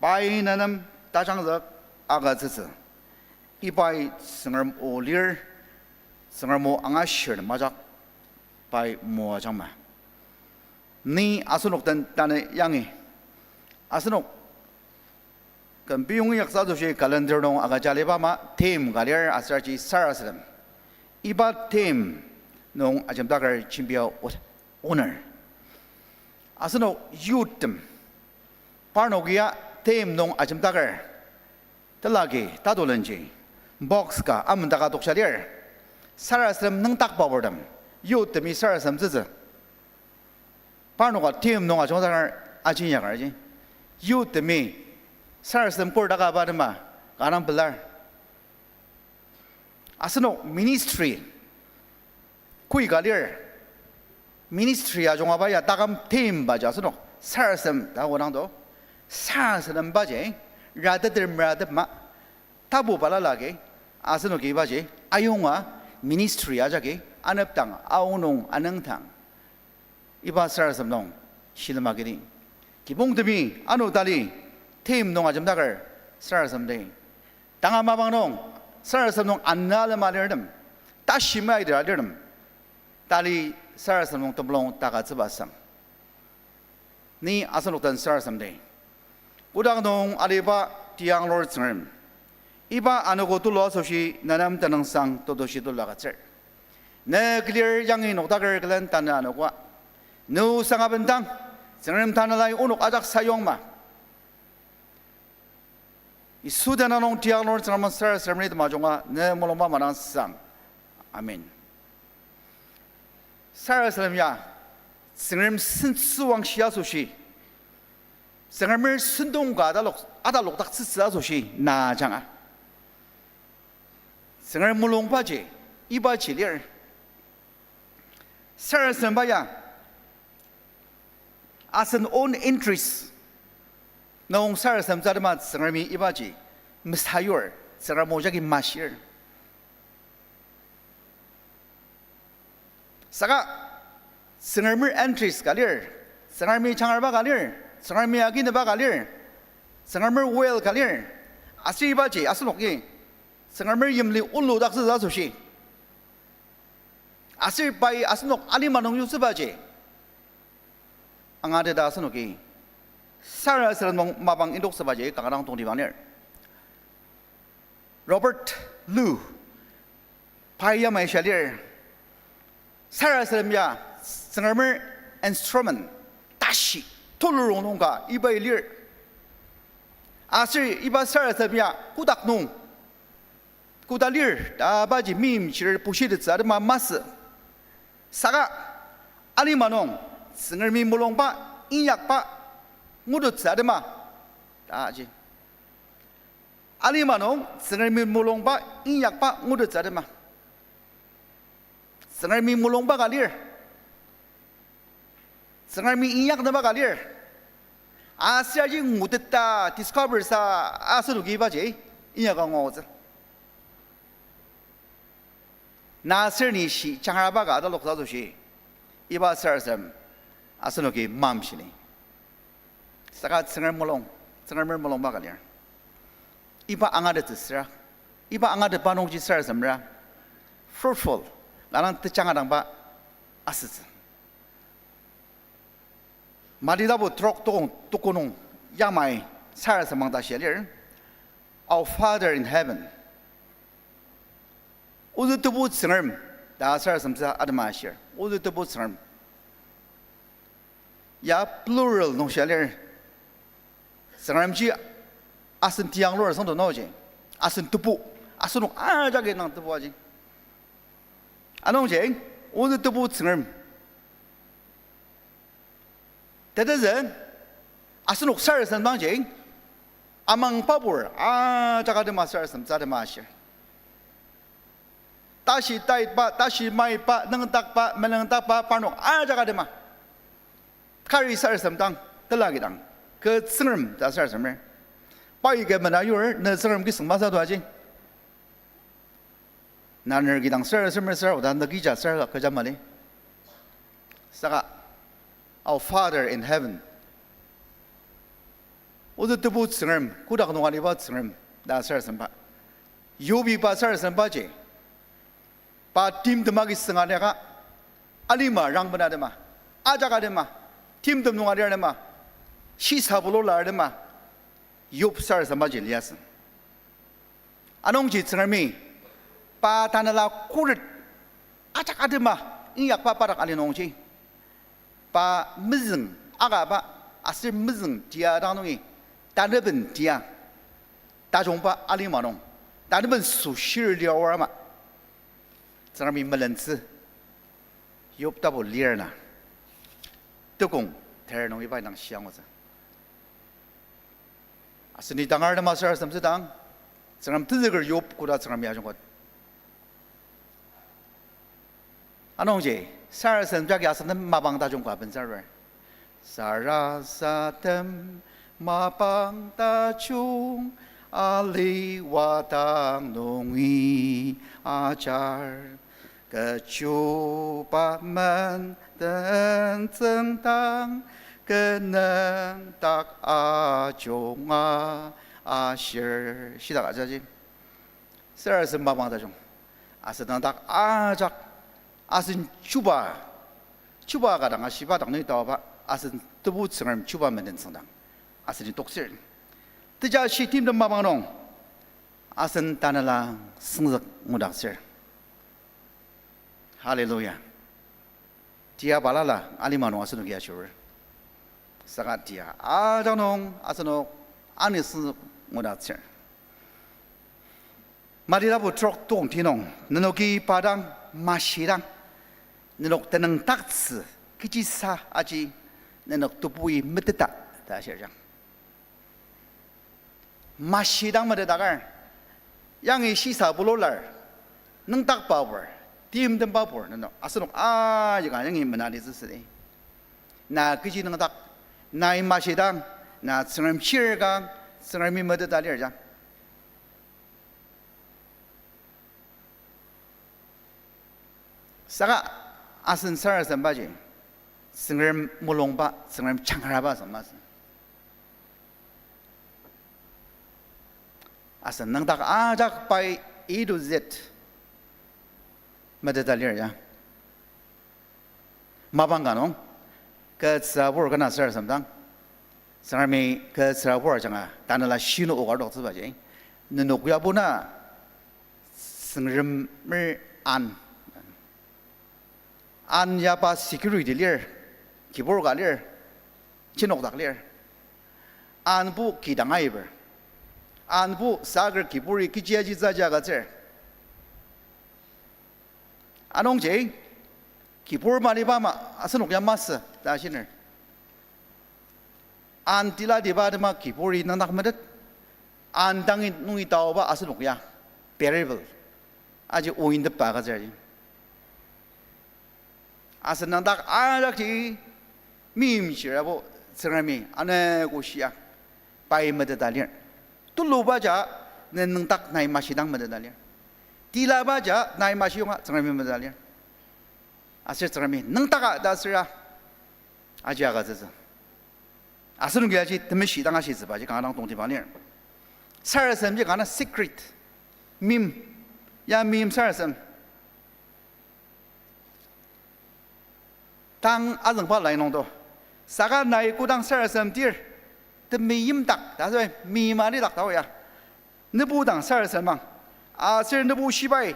pai nenem tajangzük agütsütsü. Ibai Tsüngrem o lir, Tsüngrem o angashir nem ajak, pai moajangma. Ni asenok den tanü yangi, asenok küm piyongi yaksa asoshi calendar nung agüja aliba ama theme ka lir aser aji sarasadem. Iba theme nung ajemdaker jembia o-, oner. Asenok youthtem, parnokia theme nung ajemdaker, telagi tatulenji box ka amendaka toksa lir. Sarasadem nüngdakba purtem, youthtemi sarasadem tsütsü. Parnoka theme nung ajungdaker aji inyaker ji. Youthtemi sarasadem kordaka ba atema kanga pelar. Asenok ministry koi ka lir. Ministry ajungaba ya taküm theme baji asenok sarasadem ta kodang to. Sarasadem baji, rateter meratepma, tapu balala agi, asenoki ibaji ayonga ministry ajaki anepdang, aonung, anüngdang. Iba sarasadem nung shilem agidi, kibongtemi ano tali theme nung ajemdaker sarasadem di. Tanga mapang nung sarasadem nung anü alema alirtem, tashi maiter alirtem, tali sarasadem nung temulung takütsüba sang. Ni asenok den sarasadem di. Kodang nung aliba tiyanglur Tsüngrem, iba anogo tulu asoshi nenem tenüngsang tetushi tulu agütsür. Ne kilir yangi noktaker külen tanü anogoa, ne osang abendang, Tsüngrem tanelai onok ajak sayongma. Yisu tenüng nung tiyanglur Tsüngrem, sarasademri temajunga ne mulungba madang sang. Amen. Sarasadem ya Tsüngrem sentsüwangshi asoshi, Tsüngremer sentong ka atalok, atalokdaktsütsü asoshi na ajanga, Tsüngrem mulungbaji ibaji lir. Sarasademba ya asen own interest nung sarasademtsü atema Tsüngremi ibaji mesayur, Tsüngrem o jagi mashir. Saka Tsüngremer interest ka lir, Tsüngremi changraba ka lir, Tsüngremi akineba ka lir, Tsüngremer will ka lir. Aser ibaji asenoki Tsüngremer yimli oludaktsütsü asoshi, aser pai asenok alima nung yutsübaji angateta asenoki sarasadem nung mapang indoktsübaji kanga dang tongtibang lir. Robert Lu, pai yamai shia lir, sarasadem ya Tsüngremer instrument, tashi, tulu rongnung ka ibai lir. Aser iba sarasadem ya kotak nung koda lir ta baji meimchir bushitettsü atema masü. Saka alima nung Tsüngremi mulungba, inyakba ngutettsü atema ta ji. Alima nung Tsüngremi mulungba, inyakba ngutettsü atema, Tsüngremi mulungba ka lir, Tsüngremi inyaknüba ka lir. Aser aji nguteta discover sa asenoki ibaji inyaka angutsü. Na aser ni shi changraba ka ataloktsü asoshi, iba sarasadem asenoki mamshini. Saka Tsüngrem mulung, Tsüngremer mulungba ka lir. Iba angatettsüsüra, iba angatetba nungji sarasademra fruitful, lanang tejangadangba asütsü. Mati tapu trok tokong tuko nung yamai sarasadem ta shia lir, Our Father in Heaven. Ozü Tebu Tsüngrem ta sarasademtsü atema ashir. Ozü Tebu Tsüngrem ya plural nung shia lir. Tsüngremji asen tiyanglur asüngdang nungji, asen tebu, asenok ajaki nang tebu aji. Anungji, Ozü Tebu Tsüngrem tetezü, asenok sarasadem dangji, amang pabur ajak atema sarasademtsü atema ashir. Tashi taitba, tashi maitba, nüngdakba, menüngdakba, parnok ajak atema kari sarasadem dang, telagidang, kü Tsüngrem ta sarasademer. Pai kü mena yur, ne Tsüngrem kisüng masü to aji. Na ner kidang sarasademer sür, oda ne kija sür ka kecha mali. Saka Our Father in heaven. Otsü Tebu Tsüngrem, kotak nung aliba Tsüngrem ta sarasademba. Yob-i pa sarasadembaji, pa timtem agi sünga liaka, alima rangben atema, ajak atema, timtem nung alir atema, shisa bulula atema, Yob sarasadembaji liasü. Anungji Tsüngremi pa tanela khuret ajak atema inyakba padak ali nungji, pa mezüng akaba aser mezüng tia dang nungi, taneben tia tajungba alima nung, taneben süshir lir aor ama, Tsüngremi melentsü, Yob tapu lir na, tekong ter nung iba indang shia angutsü. Aseni tangar tema sarasademtsüdang, Tsüngrem tenzüker Yob koda Tsüngremi ajungket. Anungji, sarasadem jagi asen nem mapang tajung ka bensarer. Sarasadem mapang tajung aliwa dang nungi ajar. Kechiba menden tsüngdang, kü nüngdak ajunga ashir. Shitak ajaji. Sarasadem mapang tajung. Asen nüngdak ajak, asen chuba, chuba ka dang ashiba dang nungi taoba, asen Tebu Tsüngrem chuba menden tsüngdang aseni toksür. Tejashi timtem mapang nung, asen tanela süngzük ngudaktsür. Hallelujah. Tia balala alima nung asenoki ashir. Saka tia ajak nung asenok ani süngzük ngudaktsür. Mati tapu trok tongti nung, nenoki pa dang mashidang, nenok tenüngdaktsü kechisa aji, nenok tebui meteta ta ashirjang. Mashidang meteta kar, yangi shisa bulular, nüngdakba pur, timtemba pur, nenok asenok ajaka yangi menalitsü südi. Na kechi nüngdak, nai mashidang, na Tsüngrem chirkang, Tsüngremi meteta lirjang. Saka asen sarasadembaji, Tsüngrem mulungba, Tsüngrem changraba asem masü. Asen nüngdak ajak pai A to Z meteta lir ya. Mapang ka nung, kü tsürabur kena sarasademdang, Tsüngremi kü tsürabur ajanga tanela shinu oka adoktsübaji, nenok yabo na Tsüngremer an. An yaba security lir, kibur ka lir, chinokdak lir. Anbo kidang aiber. Anbo saker kiburi kechi aji tsüji agütsür. Anungji, kibur maliba ama asenok ya masü ta shiner. An tilatiba atema kiburi nüngdak metet. An dangi nungi taoba asenok ya parable aji ointepba agütsür aji. Asen nüngdak ajakji meimchir abo Tsüngremi anogo shia pai meteta lir. Tuluba ja ne nüngdak nai mashidang meteta lir. Tilaba ja nai mashiyonga Tsüngremi meteta lir. Aser Tsüngremi nüngdaka ta asüra aji agütsütsü. Asenoki aji temeshi dang ashitsübaji kanga dang tongtibang lir. Sarasademji kanga secret. Meim. Ya meim sarasadem. Tang azüngba lai nung to. Saka nai kodang sarasademdir, temeimdak ta asübai meim alidak ta o ya. Nebu dang sarasademang. Aser nebu shibai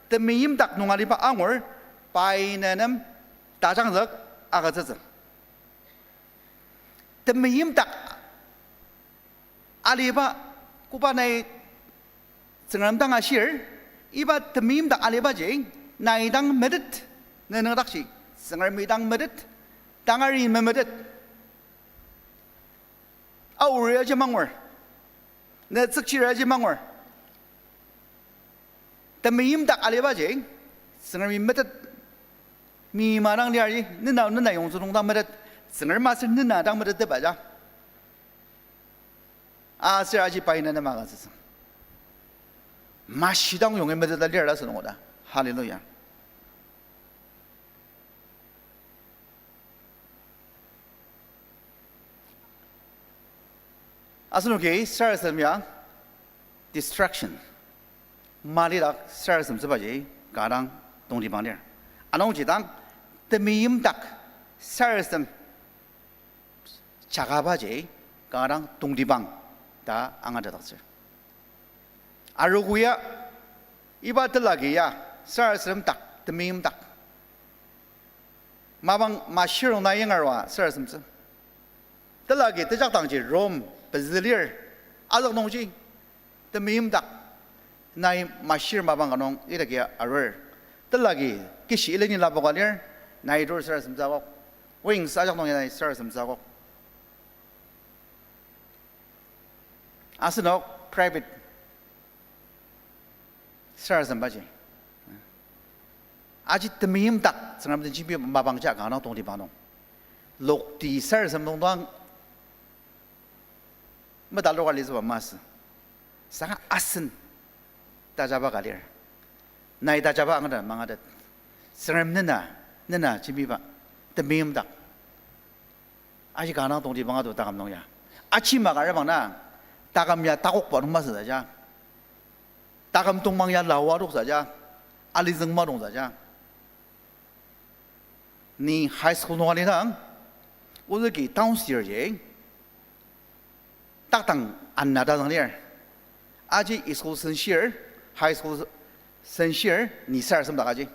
temeimdak nung aliba angur, pai ne nem tajangzük agütsütsü. Temeimdak aliba, koba nai Tsüngrem dang ashir, iba temeimdak alibaji, nai dang metet, ne nüngdakji, Tsüngremi dang metet, tangari memetet. Aori aji mangur, ne tsükchir aji mangur. Temeimdak alibaji, Tsüngremi metet, meima dang liaji, nena, nena yongzü nung dang metet, Tsüngrem aser nena dang metetba ja. Aser aji pai ne nem agütsütsü. Mashidang yongi meteta lir ta asünung oda. Hallelujah. Asenoki sarasadem ya distraction, malidak sarasademtsübaji kanga dang tongtibang lir. Anungji dang temeimdak sarasadem jakabaji kanga dang tongtibang ta angatetdaktsür. Arogo ya iba telagi ya sarasademdak, temeimdak. Mapang mashirong nai yangarua sarasademtsü. Telagi tejakdangji room pezü lir, azük nungji temeimdak. Nai mashir mapang ka nung idaki arur. Telagi kishi ileni lapoka lir, nai dur sarasademtsü akok. Wings ajak nung ya nai sarasademtsü akok. Asenok private sarasadembaji, aji temeimdak Tsüngrem den jembi mapangji kanga dang tongtibang nung, lokti sarasadem nungdang metaloka litsüba masü. Saka asen tajaba ka lir. Nai tajaba angata mangatet. Tsüngrem nena, nena jembiba temeimdak aji kanga dang tongtibang ado taküm nung ya. Aji maka arabang na, taküm ya takokba nung masü ta ja. Taküm tongmang ya lawa adoksa ja. Alizüng madongsa ja. Ni high school nung alidang, ozüki downstairs ji takdang ana ta dang lir. Aji school senshir, high school senshir, ni sarasademdak aji.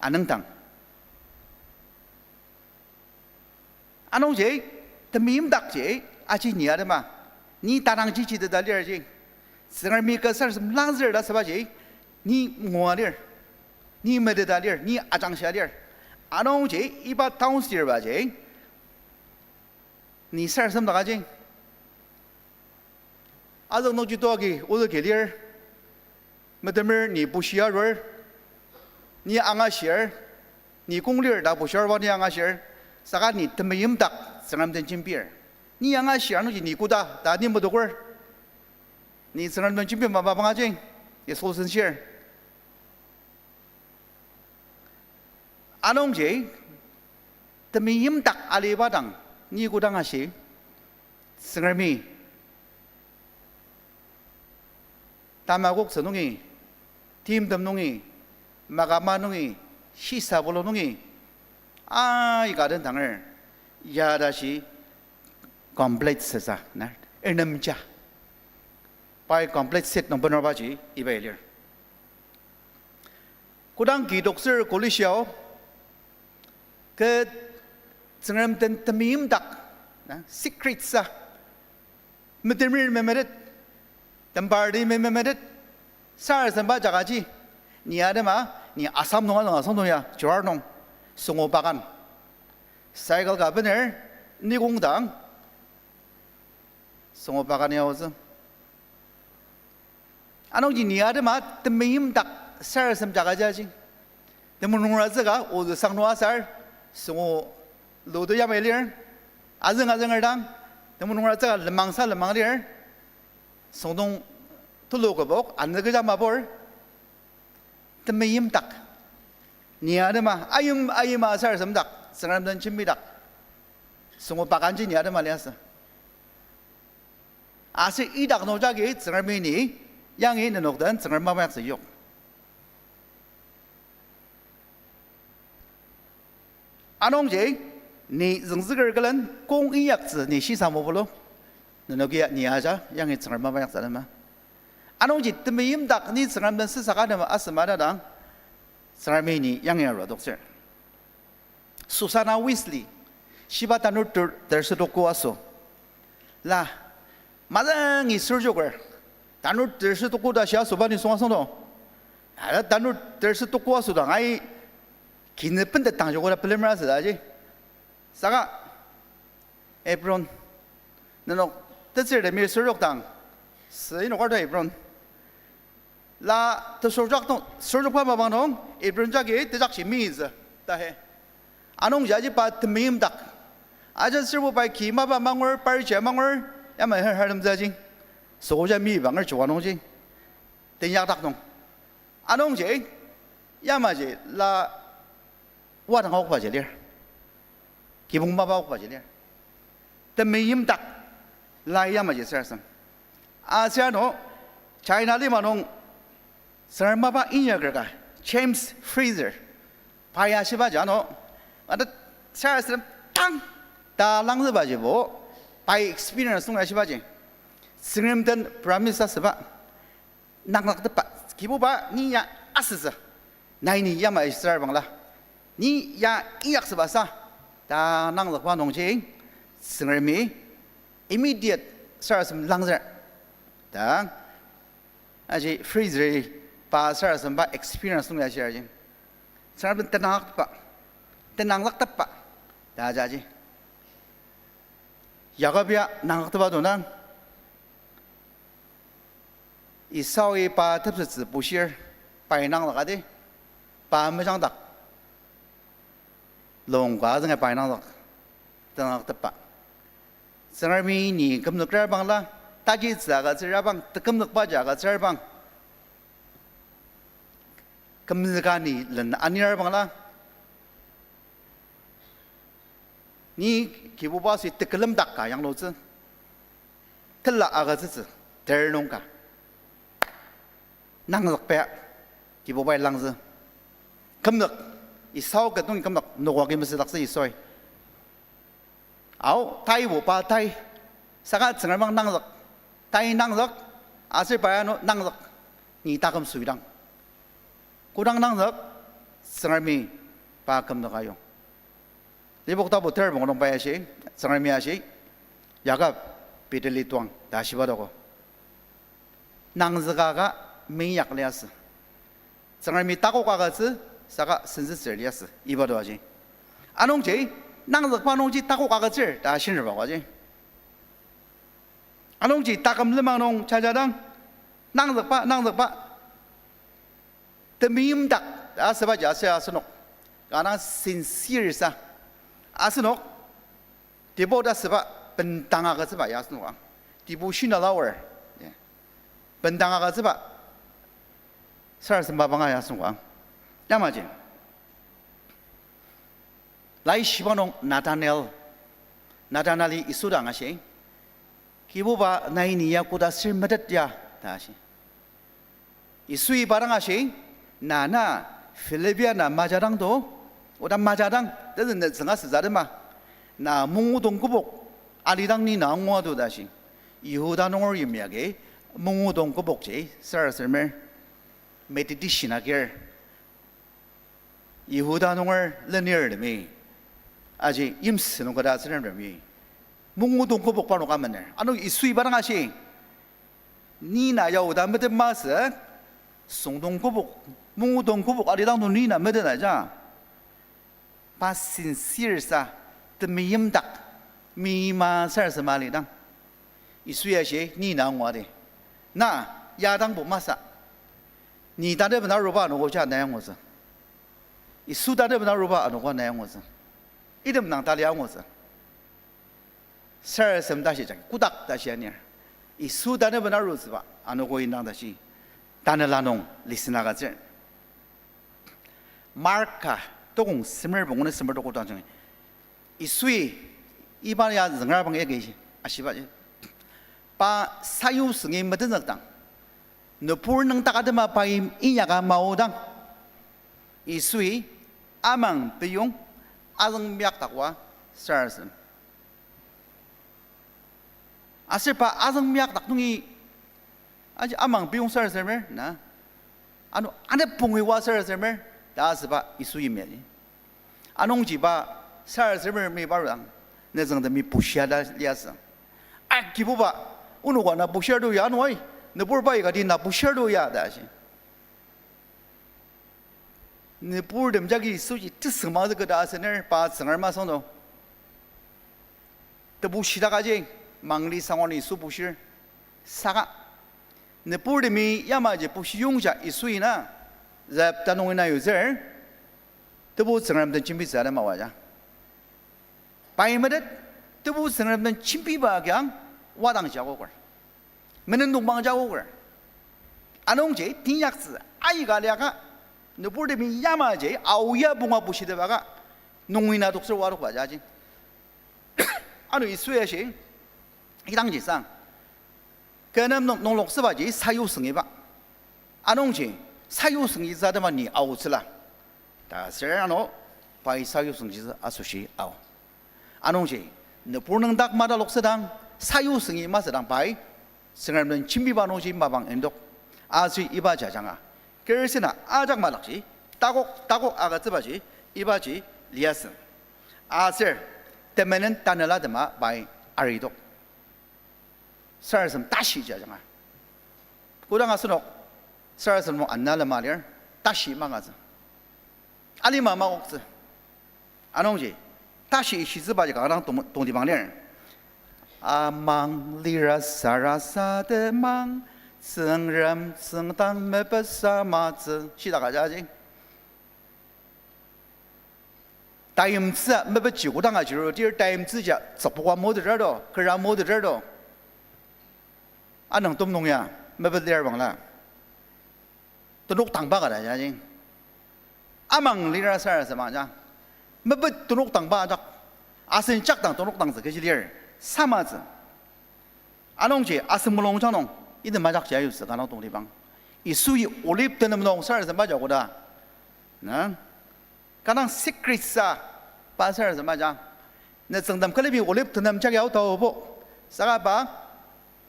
Anüngdang. Anungji, temeimdakji, aji ni atema, ni tanangji jiteta lirji, Tsüngremi kü sarasadem langzür ta sübaji, ni ngua lir, ni meteta lir, ni ajangshia lir. Anungji, iba downstairs baji, ni sarasademdaka ji. Azük nungji toagi ozüki lir, metemer ni bushia arur, ni angashir, ni kong lir ta bushia arua ni angashir, saka ni temeimdak Tsüngrem den jembir. Ni angashir anungji ni koda ta ni metukur. Ni Tsüngrem den jembi mapa bangaji, ni school senshir. Anungji, temeimdak aliba dang, ni kodang ashi, Tsüngremi tamakoktsü nungi, timtem nungi, makama nungi, shisabulu nungi, aika den danger, ya tashi complete sesa, na, ernemja. Pai complete set nung bener baji iba lir. Kodang kidoktsür college ao, kü Tsüngrem den temeimdak, na, secret sa, metemer memetet, tembardi memetet, sarasademba jagaji, ni atema, ni Assam nung azünga sangdong ya, Jorhat nung, Songo Bagan. Cycle ka bener, nikongdang, Songo Bagan ya aotsü. Anungji ni atema temeimdak sarasadem jagajaji. Temulung nungratsüka ozü sang nung asar, Songo ludo yamai lir, azüng azünger dang, temulung nungratsüka lenmangsa lenmang lir, süngdong tulu kübok, anü kecha mapur, temeimdak. Ni atema, ayim, ayima sarasademdak, Tsüngrem den jembidak. Songo Baganji ni atema liasü. Aser idak nung jagi Tsüngremi ni, yangi nenok den Tsüngrem mapa inyaktsü yok. Anungji, ni züngzüker külen kong inyaktsü ni shisa mobulu, nenoki ni aja yangi Tsüngrem mapa inyaktsü atema. Anungji temeimdak ni Tsüngrem den süsaka atema asüma dang, Tsüngremi ni yangi arua doktsür. Susanna Wesley, shiba tanur ter-, terse toko aso. La, mazangi sürjoker, tanur terse toko ta shia asoba nisung asüngdang. Ala tanur terse toko aso dang, ai, kine pente tang joko ta pelemer asü ta ji. Saka, Ebron, nenok tetsür temi sürjok dang, sü inok arda Ebron. La tesorjak nung, sorjokba mapang nung, Ebron jagi tejakji meyitsü, ta he. Anungji aji pa temeimdak. Aja sürbo pai ki mapa mangur, parija mangur, yamai her harem zaji. Soja meyibanger chuba nungji. Tenyakdak nung. Anungji, yamaji la wadang aokbaji lir. Kibong mapa aokbaji lir. Temeimdak. Lai yamaji sarasadem. Aser ano, China lima nung Tsüngrem mapa inyaker ka, James Fraser, pa ya shibaji ano, atet sarasadem tang ta langzübajibo, pai experience nung ya shibaji. Tsüngrem den promise asüba, nangzüktepa, Kibuba ni ya asütsü, nai ni yamai sür bangla, ni ya inyaksüba sa, ta nangzükba nungji, Tsüngremi immediate sarasadem langzür. Ta, aji Fraser pa sarasademba experience nung ya shirji, Tsüngrem tenangzüktepa, tenangzüktepa, ta jaji. Yakob ya nangzüktepa dona. Esau-i pa tepsettsü bushir, pai nangzükadi, pa mejangdak lung ka azünga pai nangzük, tenangzüktepa. Tsüngremi ni kümzüker bangla, tajitsü agütsür bang, tekümzükbaji agütsür bang, kümzüka ni len anir bangla, ni Kibuba si tekülemdak ka yanglutsü, tela agütsütsü, ter nung ka nangzükba, Kibubai langzü. Kümzük, Esau ket nungi kümzük, nokwa ki mesüdaktsü Esau-i. Ao, taibo pa tai. Saka Tsüngrem nangzük. Tai nangzük, aser pa ano nangzük. Ni taküm süidang, kodang nangzük, Tsüngremi pa kümzüka yong. Lipok tapu ter pungu nung pai ashi, Tsüngremi ashi, Yakob, Beteli tuang ta shiba doko. Nangzükaka meinyakli asü. Tsüngremi takok agütsü, saka sensitsür liasü, iba to aji. Anungji, nangzükba nungji takok agütsür ta shinreba ko aji. Anungji taküm lenmang nung jajadang, nangzükba, nangzükba, temeimdak ta asübaji aser asenok, kanga sincere sa, asenok, devote asüba, bendang agütsüba ya asenok ang, devotional hour, bendang agütsüba sarasademba banga ya asenok ang. Yamaji, laishiba nung Nathanael, Nathanaeli Yisu dang ashi, Kibuba, nai ni ya koda sür metet ya, ta ashi. Yisui pa dang ashi, na, na Filipia na majadang to, oda majadang, tezü ne tsünga süzadema, na mungudong kübok alidang ni na angua to ta ashi. Yihuda nunger yimya agi mungudong kübokji sarasademer, meditation agir, Yihuda nunger lenirtemi, aji yimsü nung kata atsünemtemi, mungudong kübok parnok amener. Ano Yisui pa dang ashi, ni na yao ta metet masü, süngdong kübok, mungudong kübok alidang to ni na metet aja. Pa sincere sa, temeimdak, meima sarasadema alidang, Yisui ashi, ni na angua di. Na, ya dangbo masü, ni tanü bena aruba anogo ja na angutsü. Yisu tanü bena aruba anogo na angutsü. Item dang tali angutsü. Sarasadem tashi jagi kotak tashi anir, Yisu tanü bena arutsüba anogo indang tashi, tanela nung listen agütsür. Marka tokong semer pungu nung semer toko dang jagi, Yisui iba ya züngra bang yagi ashiba, pa sayu süngi metenzükdang, nübur nüngdak atema pai inyaka maodang, Yisui amang peyong azüng miakdak oa sarasadem. Aser pa azüng miakdak nungi, aji amang peyong sarasademer na, ano anepongoi oa sarasademer ta asüba Yisu yimya ji. Anungji pa sarasademer mi parudang, nüzüngtemi bushia ta liasü. A Kibuba, onoka na bushir to ya ano ai, nübur pai kati na bushir to ya ta ashi. Nüburtem jagi Yisuji tesüngmangzüka ta asener pa Tsüngrem asüngdang tebu shidak aji, mangli sangon Yisu bushir. Saka nüburtemi yamaji bushiyongja Yisui na züpta nungi na yutsür, tebu Tsüngrem den jembitsü atema oaja. Pai metet, tebu Tsüngrem den jembiba kiang wadang jakoker, menen nokmang jakoker. Anungji teinyaktsü aika liaka, nüburtemi yamaji aoa punga bushitepaka, nungi na toktsür oa tokba jaji. Ano Yisui ashi, Idangji sang. Kü nem nung, nungloktsübaji sayu süngiba. Anungji, sayu süngi zadema ni aotsüla. Ta ser ano, pai sayu süngji asoshi ao. Anungji, nübur nüngdak mataloktsüdang, sayu süngi masüdang pai, Tsüngrem den jembiba nungji mapang indok. Aser iba jajanga. Kersena ajak madakji, takok, takok agütsübaji, ibaji liasü. Aser, temenen tanela tema pai aridok. Sarasadem tashi jajanga. Kodang asenok, sarasadem nung anala malir, tashi mangatsü. Alima makoktsü. Anungji, tashi ishitsübaji kanga dang tong-, tongtibang lir. Amang lira sarasademang, Tsüngrem tsüngdang mepet samatsü. Shidaka jaji. Taimtsü mepetji kodang ajiru, tir taimtsü ja tsükpoka moteter to, kera moteter to. Anüngtem nung ya, mepet lir bangla. Tenok tangba ka ta jaji. Amang lira sarasademang ja. Mepet tenok tangba ajak. Asen jakdang tenok tangtsü kechi lir. Samatsü. Anungji asen mulungjang nung, item ajakji ayutsü kanga dang tongtibang. Yisui olive tenem nung sarasademba ja koda. Na? Kanga dang secret sa, pa sarasademba ja. Ne tsüngtem külemi olive tenem jagi aotaobo. Saka pa,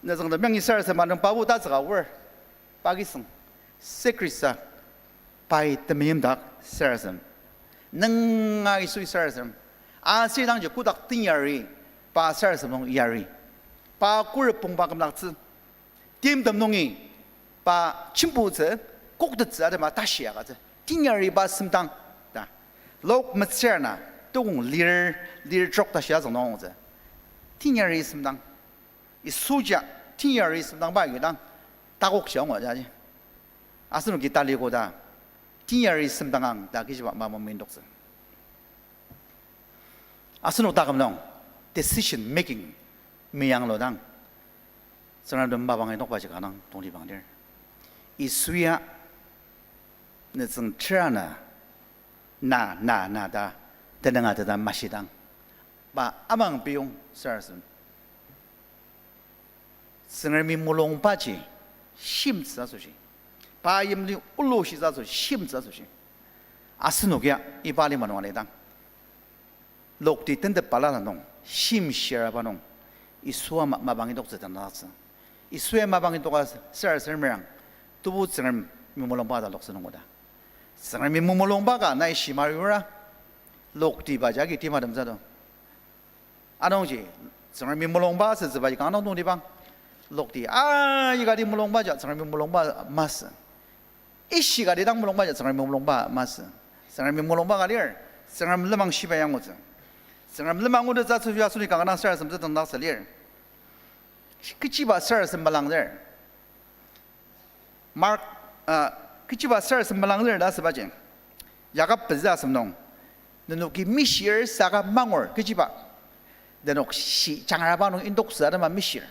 ne tsüngtem yangi sarasadema nung pabo tatsüka aor. Pa kisüng. Secret sa, pai temeim dak sarasadem. Nunga Yisui sarasadem. Aser idangji kotak teinyari, pa sarasadem nung yari. Pa khuret pongba kümdaktsü. Timtem nungi, pa jembutsü, koktettsü atema tashi agütsü. Teinyari pa semdang, ta. Luk metsür ana, tukong lir, lir trok tashi azüng nungtsü. Teinyari semdang. Yisuji, teinyari semdangba idang, takok shia ngua jaji. Asenoki tali koda, teinyari semdangang ta kechiba mapang indoktsü. Asenok taküm nung decision making meyangludang, Tsüngrem den mapang indokbaji kanga dang tongtibang lir. Yisui ya, ne tsüng tera na, na, na, na ta, tenüng ateta mashidang. Pa amang piyong sarasadem. Tsüngremi mulungbaji shimtsü asoshi. Pa yimli ulu shitsü asoshi, shimtsü asoshi. Asenok ya iba lima nung alidang, lokti tentep balala nung, shimshiraba nung, Yisu ama mapang indoktsü tanadaktsü. Yisu ya mapang indoka sarasademerang, tebu Tsüngremi mulungba ta loktsü nung oda. Tsüngremi mulungba ka nai shimari ora, loktiba jagi timatemtsü do. Anungji, Tsüngremi mulungba asütsübaji kanga dang tongtibang. Lokti, aikati mulungba ja Tsüngremi mulungba masü. Ishikati dang mulungba ja Tsüngremi mulungba masü. Tsüngremi mulungba ka lir, Tsüngrem lenmang shiba angutsü. Tsüngrem lenmang angutettsü asoshi asenoki kanga dang sarasademtsü tongdaktsü lir. Kechiba sarasadem balangzür. Mark, uh, kechiba sarasadem balangzür ta asübaji, Yakob pezü asem nung, nenoki mishir saka mangur kechiba. Nenok shi jangraba nung indoktsü atema mishir.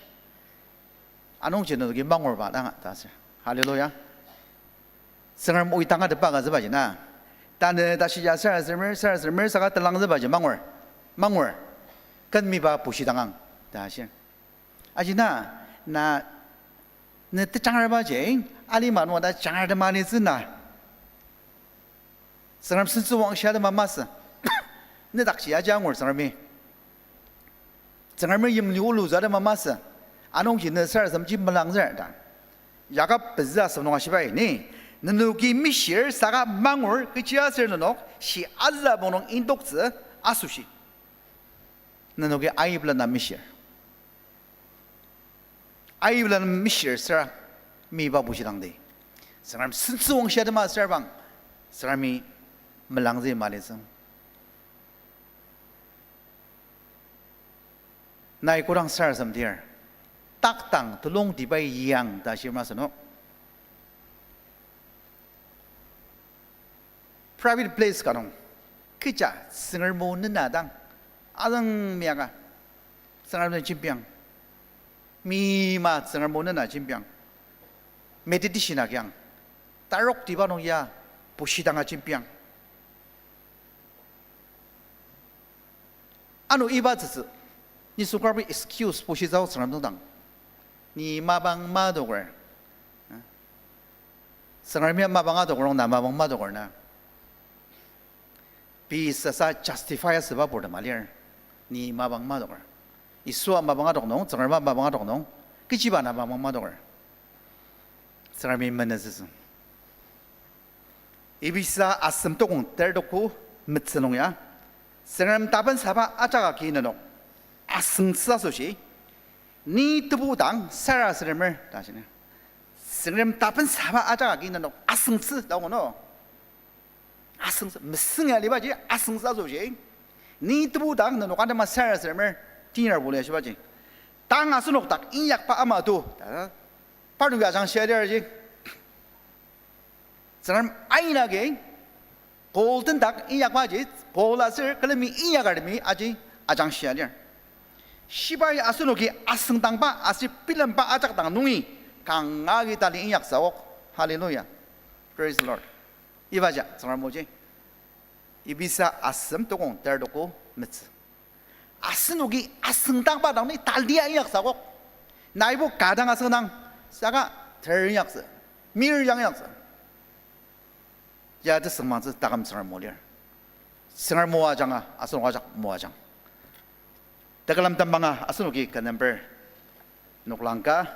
Anungji nenoki mangurba dang ta asür. Hallelujah. Tsüngrem oitang atepba ka zübaji na. Tanü tashi ya sarasademer, sarasademer saka telangzübaji mangur. Mangur. Ken miba pushidangang ta asür. Aji na, na, ne tejangrabaji, alima nung ta jangratemalitsü na. Tsüngrem sentsüwangshi atema masü. Ne dakji aji angur Tsüngremi. Tsüngremi yimli ulutsü atema masü. Anungji ne sarasademji melangzür ta. Yakob pezü asem nung ashibai ni, nenoki mishir saka mangur kechiaser nenok shi azübong nung indoktsü asoshi. Nenoki aibela na mishir. Aibela na mishir süra miba bushidangdi, Tsüngrem sentsüwangshi atema asürbang, Tsüngremi melangzü malitsüng. Nai kodang sarasademdir, taktang telongtibai yang ta shir masü no. Private place ka nung, kecha Tsüngrem o nena dang, azüng miaka, Tsüngrem den jembiang, mima Tsüngrem o nena jembiang, meditation agiang, taroktiba nung ya, bushidanga jembiang. Ano iba tsütsü, Nisung karbo excuse bushitsü Tsüngrem dang. Ni mapang madoker. Tsüngremi mapang adoker nung na mapang madoker na. Pei sasa justify asüba purtem alir. Ni mapang madoker. Yisua mapang adok nung, Tsüngrema mapang adok nung, kechiba na mapang madoker. Tsüngremi menütsütsü. Ephesa asem tokong ter tuku metsü nung ya, Tsüngrem tapensaba ajak agi nenok asüngtsü asoshi, ni tebu dang sarasademer ta shina. Tsüngrem tapensaba ajak agi nenok asüngtsü ta angu no. Asüngtsü, mesüng ya alibaji asüngtsü asoshi, ni tebu dang nenok atema sarasademer, tinyar boli ashibaji. Tang asenok dak inyakba ama to ta, parnok ya ajangshia lirji. Tsüngrem aina agi, Paul den dak inyakbaji, Paul aser külemi inyakartemi aji ajangshia lir. Shibai asenoki asüngdangba aser bilemba ajak dang nungi kanga agi tali inyaktsü akok. Hallelujah. Praise the Lord. Ibaji Tsüngrem oji. Ephesa asem tokong ter tuku metsü. Asenoki asüngdangba dang ni talia inyaktsü akok. Naibo ka dang asüngdang, saka ter inyaktsü, mir yang inyaktsü. Ya tesüngmangtsü taküm Tsüngrem o lir. Tsüngrem moajanga, asenok ajak moajang. Tekülem temanga asenoki ka number noklang ka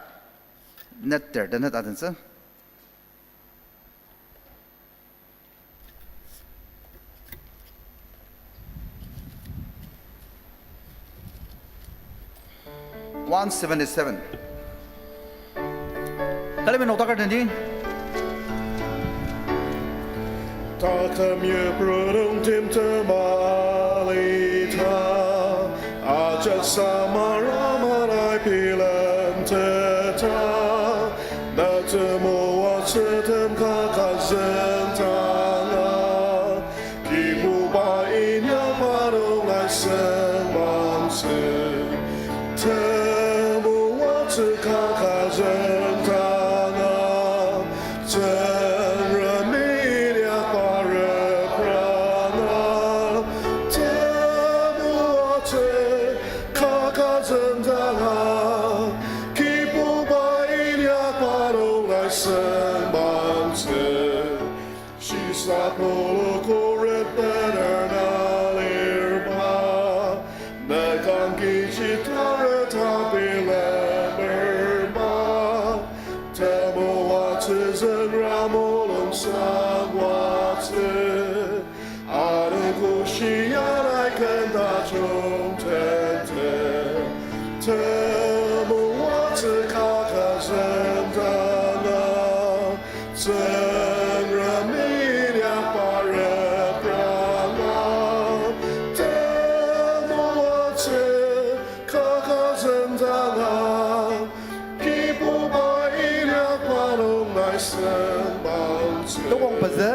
neter tenet adentsü. One seventy-seven. Külemi nokdaker tendi. Taküm yipru nung timtem alita, ajak samara manai bilemteta, na temoatsü tem kaka züngdanga, Kibuba inyakba nung nai sengmangtsü, temoatsü kaka züngdanga, Tsüngrem inyakba repranga, temoatsü kaka züngdanga, Kibuba inyakba nung nai sengmangtsü. Shisa pulu kuri bener na lirba, na kangki jitare ta bilemer ma, temoatsü Tsüngrem mulung sangwatsü, anogo shia nai ken tajung tete, temoatsü kaka züngdanga, Tsüngrem inyakba repranga, temoatsü kaka züngdanga, Kibuba inyakba nung nai sengmangtsü. Tokong pezü.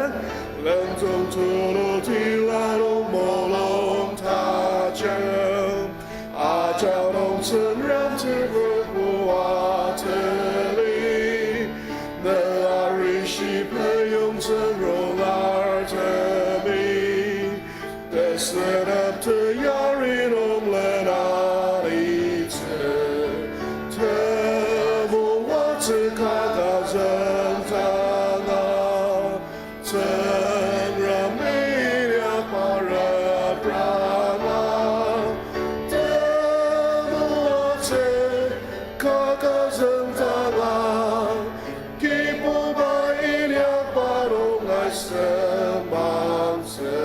Lendong tulu tila nung mulung tajem, ajak nung Tsüngrem tebur bua teli, na arishi peyong tsüngrungartemi, tesünep teyari nung lenanitsü, temoatsü kaka züngdanga, Tsüngrem inyakba repranga, temoatsü kaka züngdanga, Kibuba inyakba nung nai sengmangtsü.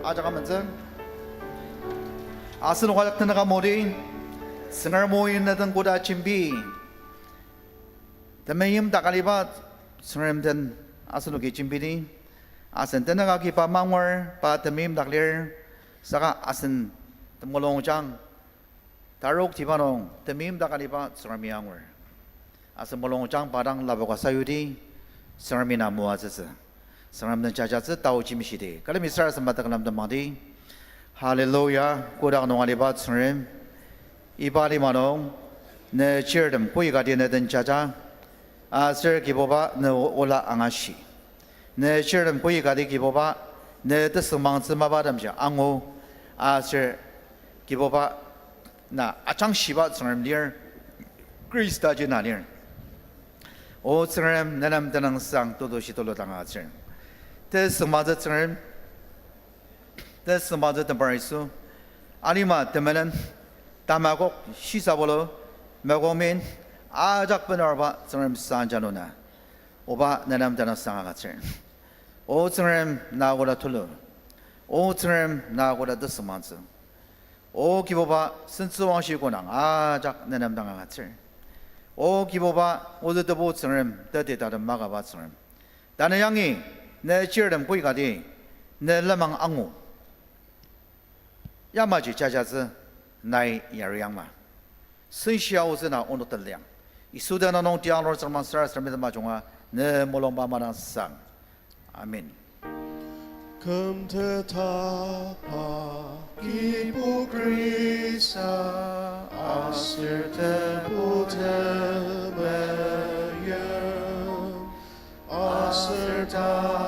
Ajak amentsü. Asenok ajak tenük amudi, Tsüngrem o ina den koda jembi. Temeim dak aliba Tsüngrem den asenoki jembidi. Asen tenük agi pa mangur, pa temeim dak lir, saka asen temulungjang tarok tiba nung temeim dak aliba Tsüngremi angur. Asen mulungjang pa dang lapoka sayudi, Tsüngremi na moatsütsü. Tsüngrem den jajatsü tao jemishidi. Külemi sarasadema tekülem temangdi. Hallelujah. Kotak nung aliba Tsüngrem, iba lima nung, ne chirtem koikati ne den jaja, aser Kibuba ne ola angashi. Ne chirtem koikati Kibuba, ne tesüngmangtsü mapatemji angu, aser Kibuba, na ajangshiba Tsüngrem lir, Khristaji na lir. O Tsüngrem, nenem tenüngsang tetushi tulu dang agütsür. Tesüngmangtsü Tsüngrem, tesüngmangtsü Tembar Yisu, alima temenen, tamakok shisabulu, mekongmin, ajak benarba Tsüngrem sanjanuna. Oba nenem tenüngsang agütsür. O Tsüngrem na koda tulu. O Tsüngrem na koda tesüngmangtsü. O Kibuba sentsüwangshi konang ajak nenem dang agütsür. O Kibuba ozü tebu Tsüngrem, teti tatem makaba Tsüngrem. Tanü yangi ne chirtem koikati ne lenmang angu. Yamaji jajatsü nai yariangma. Senshia ozü na onok teliang. Yisu tenüng nung tiang lor Tsüngrem sarasadem ajunga ne mulungba madang sang. Amen. Kümtetba Kibu Khrista, aser Tebu temeim, aser ta